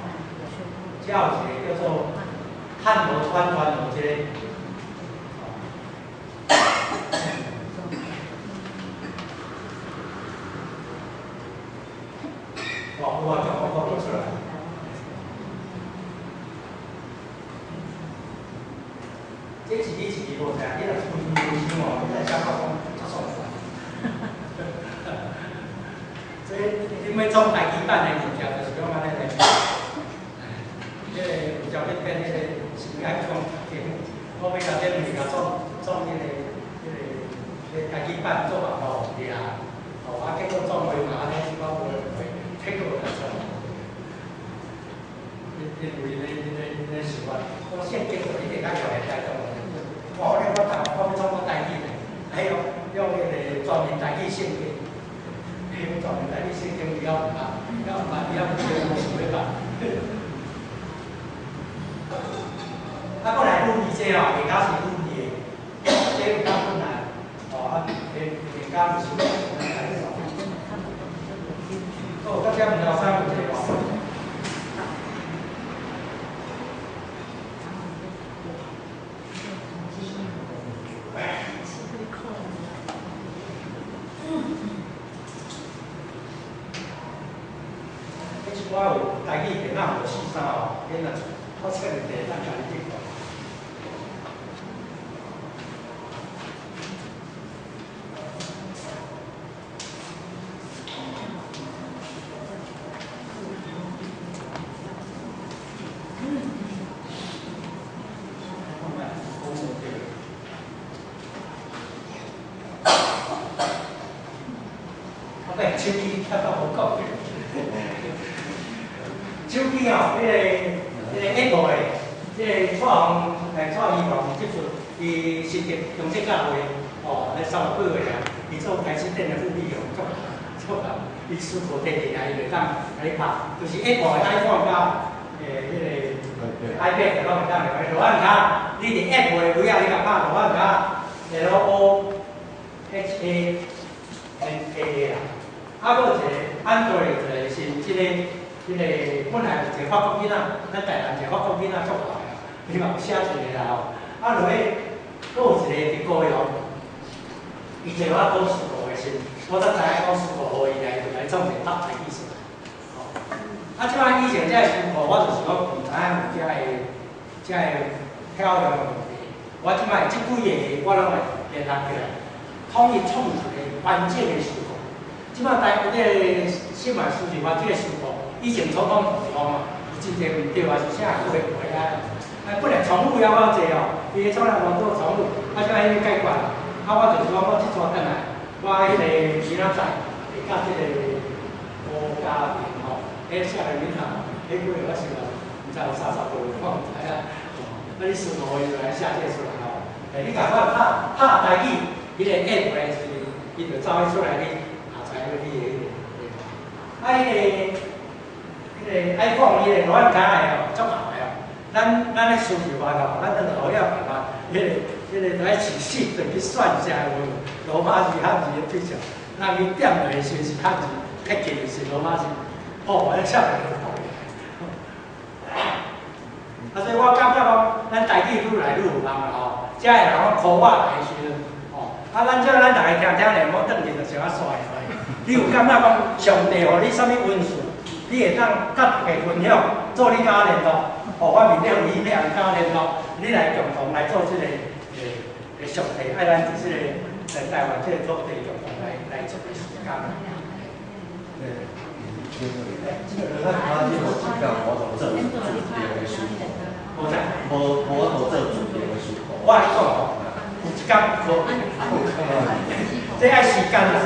这有一个叫做汉罗转转罗这个，哦，有啊，中国国出来。这一字一字无啥，你若出想哦，你来写到讲足爽快。这你欲创台语版的物件，就是讲按呢来。这个有时欲变彼个是爱创我欲共这物件创创彼个台语版做网路对啊。哦，啊，结果创袂嘛按呢，我无会，结果来创。因为咧想法，我圣经就一定爱用来台中。我咧我台我欲创个台语咧，还用用彼个专门台语圣经，用专门台语圣经伊犹毋捌，犹毋捌，伊犹毋知我想欲捌。啊，阁来语义这哦，下跤是语义的，这有较困难，哦，啊，下下跤就是来创。好，到遮毋老师有一个无？我有台语电脑无四三哦，免若发生问题，咱家己去看。我甲手机贴到无讲。手机哦，彼个 Apple 的，这个蔡鸿蔡宜宏这阵伊新竹中正教会哦，咧三十几岁啊，伊做台积电的副理哦，足足啊，伊书库摕进来，伊就当共你拍，就是 Apple 的 iPhone 佮彼个 iPad 拢会当用。罗汉跤，你伫 Apple 的位仔，你共拍罗汉跤，LOHANA 啦，啊，阁有一个 Android 一个是这个。彼个本来有一个法国囡仔，咱台南一个法国囡仔足坏啊，伊嘛有写一个啦吼。啊，落去，阁有一个伫高雄，伊坐我讲书库的时，我才知影讲书库予伊来，就来创一个拍台语出来。吼，啊，这摆以前这个书库，我就是讲毋知影有遮个漂亮的问题。我这摆这几个我拢会联合起来，统一创一个完整的书库。这摆台这个新马书是话这个书库。以前初讲就是讲哦，有真济毋对啊，是啥会会啊？啊，本来重复犹够济哦，伊个从来无做重复，啊，这摆彼个解决，啊，我就是讲我这逝转来，我彼个明仔载会佮这个吴家明吼，彼写个名头，彼几个我想毋知有30个，我毋知影。哦，啊，你输入伊就来写这出来吼。欸，你共我拍拍台语，彼个 app 的时阵，伊就走去出来，你下载你的彼个。啊，彼个 iPhone 彼个软卡的哦，足姣的哦。咱咧输入法哦，咱等落了办法，彼个就爱试试就去算一下有罗马字汉字的对象，咱去点落的时阵是汉字，撇起的是罗马字，哦，安尼写落就啊，所以我感觉讲，咱台语愈来愈有人啦吼，遮个人讲苦我来的时阵，啊，咱这咱逐个聽聽咧，莫轉去就想啊煞的。你有感覺講上帝予你啥物恩賜，你會當佮大家分享，做你佮我聯絡，予我面頂有 email 佮我聯絡，你來共同來做這個上帝愛咱佇這個在台灣這個土地共同來做的事工。咱他這無真正無法度做自定的書庫，無啥，無法度做自定的書庫。我共你講吼，有一工無，這愛時間啦。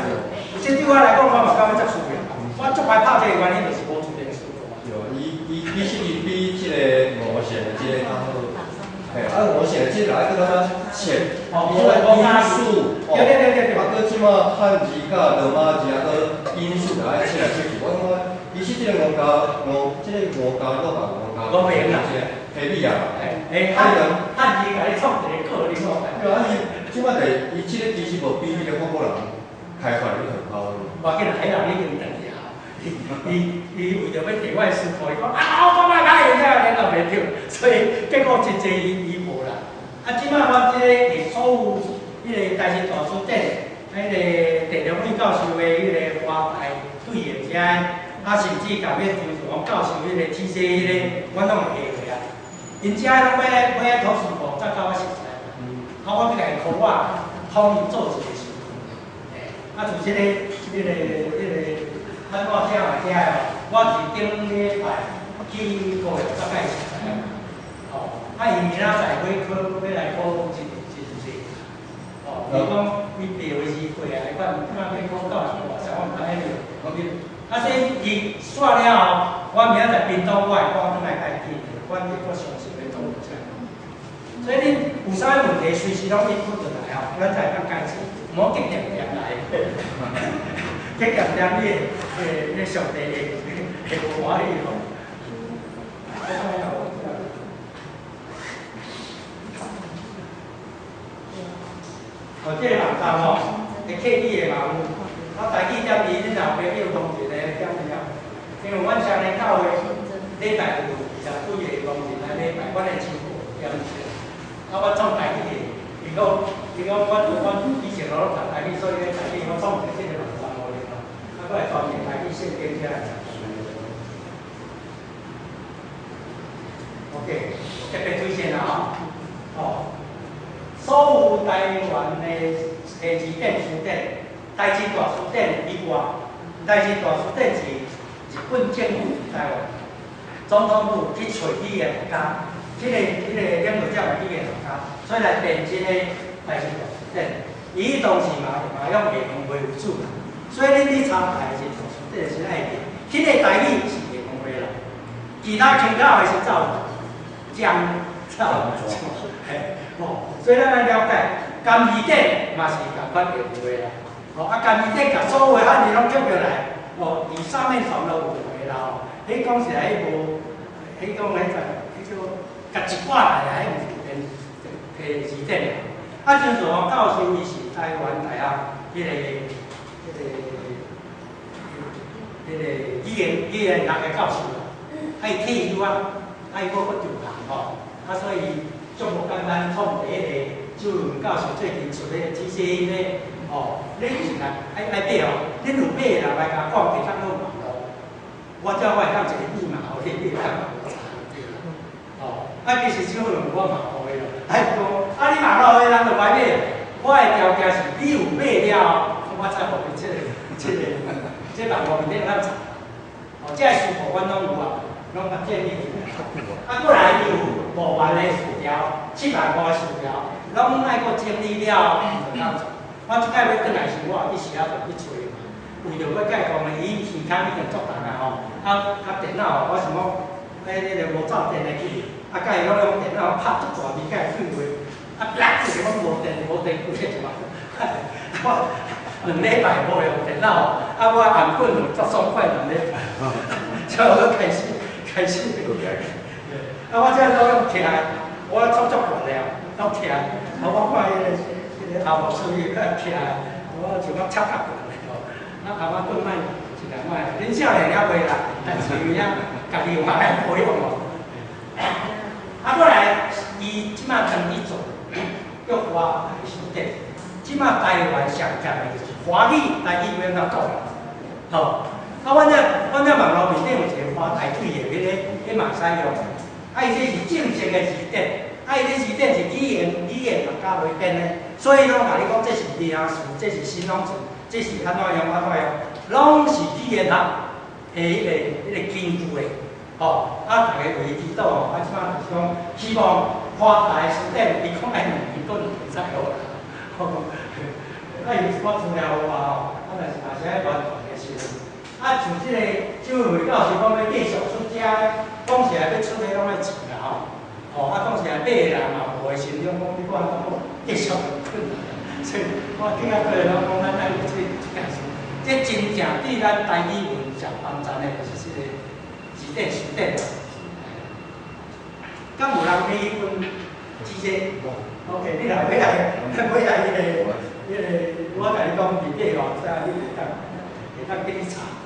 這對我來講，我嘛感覺足需要。我足歹拍這個原因就是無自定書庫。對，伊其實伊比這個五線的這個較好。嘿，啊五線的這個愛閣較淺，伊這個音數，對對對對對。啊，閣這馬漢字佮羅馬字啊，閣音數也愛切來切去。我感覺其實這個五家五，這個五家六甲五家，五名啦，黑米啊，欸，漢字共你創一個個人哦。對啊，伊這馬就伊這個其實無比彼個法國人開發的很好。無要緊啦，彼人已經轉去啊。伊為著欲提我的書庫，伊講啊，我講歹歹，伊才聯絡袂著，所以結果真濟伊無啦。啊，這馬我這個佇所有彼個台視大書典，彼個鄭良偉教授的彼個華大對應遮，啊，甚至共欲張樹宏教授彼個 TC 彼個，阮攏會下落啊。𪜶遮攏欲愛討書庫，才較我熟悉。啊，我欲共伊考我統一做一個書庫。欸，啊，像這個，咱我聽嘛遮哦，我是頂禮拜去高雄才介紹知影。吼，啊，伊明仔載欲考，欲來考真真濟。吼，伊講伊白話字過來，款即擺欲考到是偌濟，我毋知彼個。啊，所以伊煞了後，我明仔載屏東我會趕轉來家己，阮會閣詳細欲講這。所以恁有啥物問題，隨時攏 input 落來吼，咱才會當解決，毋好激恬恬來。激恬恬，你會上帝會無歡喜吼。哦，這個網站吼，會客語的嘛有，我台語踮佇恁老朋友講一個踮佇遐，因為阮雙連教會禮拜有20幾個工人來禮拜，阮的書庫踮佇。啊，我創台語的，伊講我以前攏讀台語，所以咧台語我創一個這個網站予伊吼，啊，閣來專門台語聖經遮來。OK，特別推薦啦吼，哦，所有台灣的字典書典，台字大辭典以外，台字大辭典是日本政府佇台灣總統府去揣語言學家，彼個領導者嘛語言學家，所以來編這個台字大辭典。伊當時嘛用下方話為主啦，所以恁去查台字大辭典時愛記，彼個台語是下方話啦，其他腔口的是走江走嘿，哦，所以咱愛了解，甘字典嘛是仝款下方話啦，哦，啊，甘字典共所有漢字攏吸入來，哦，伊上面全都有話啦吼，彼講起來彼無，彼講彼個彼叫共一掛來啊，彼毋是編提字典啦。啊，張樹宏教授伊是台灣大學彼個語言學的教授啦，啊，伊退休啊，啊，伊閣閣就學吼，啊，所以足無簡單創第一個周榮教授最近出的 TCA 咧，吼，恁是若愛買吼，恁有買的人來共我講，會當用網路，我才我會當一個密碼，予你，你會當網路查對啦。吼，啊，其實周榮我嘛予伊咯，啊，伊講，啊，你網路的人就歹買，我的條件是你有買了後，我才予你這個網路面頂咱查。哦，這個書庫阮攏有啊，攏甲建立起來。啊，過來伊有5萬个詞條，7萬5个詞條，攏愛閣整理了就當做。我這擺欲轉來時，我也去寫就去揣嘛。為著欲解講的，伊時間已經足重啊吼。啊電腦，我想講，彼個無走電的去，啊，佮伊攏用電腦拍足大物件對話，啊，啪一個攏無電，無電規個就嘛。我2禮拜無用電腦，啊，我按棍就足爽快2禮拜，才我開始。啊，我這攏用聽，我足足慣了，攏聽。啊，我看彼個阿牧師伊較聽，我就講插較慣了吼。啊，阿媽頓莫一兩擺，恁少年猶袂啦，但是有影家己有嘛來保養哦。啊，過來，伊這擺當去做，叫華大書店，這這馬台灣上欠的就是華語，台語欲按怎講？吼，啊，阮遮網路面頂有一個華台語的彼个，彼嘛會使用。啊，伊這是正式的字典，啊，伊這字典是語言學家來編的，所以攏共你講這是名詞，這是形容詞，這是按怎用按怎用，攏是語言學的彼個根據的。吼，啊，逐家會知道吼，啊，這馬就是講希望華台詞典，伊講愛2年頓會使好啦。吼，啊，有一寡資料有啊吼，啊，但是嘛是愛完全的時陣。啊，像這個周慧教授講欲繼續出遮，講實在欲出的攏愛錢啦吼。吼，啊，講實在買的人嘛無的心中講你看講繼續很困難，所以我今仔過來攏講咱愛有這件事，這真正對咱台語文上幫助的，就是這個字典詞典。敢有人欲去問這個？OK，你若欲來，欲來彼個，彼個，我共你講，佇底吼，啥你會當叫你查。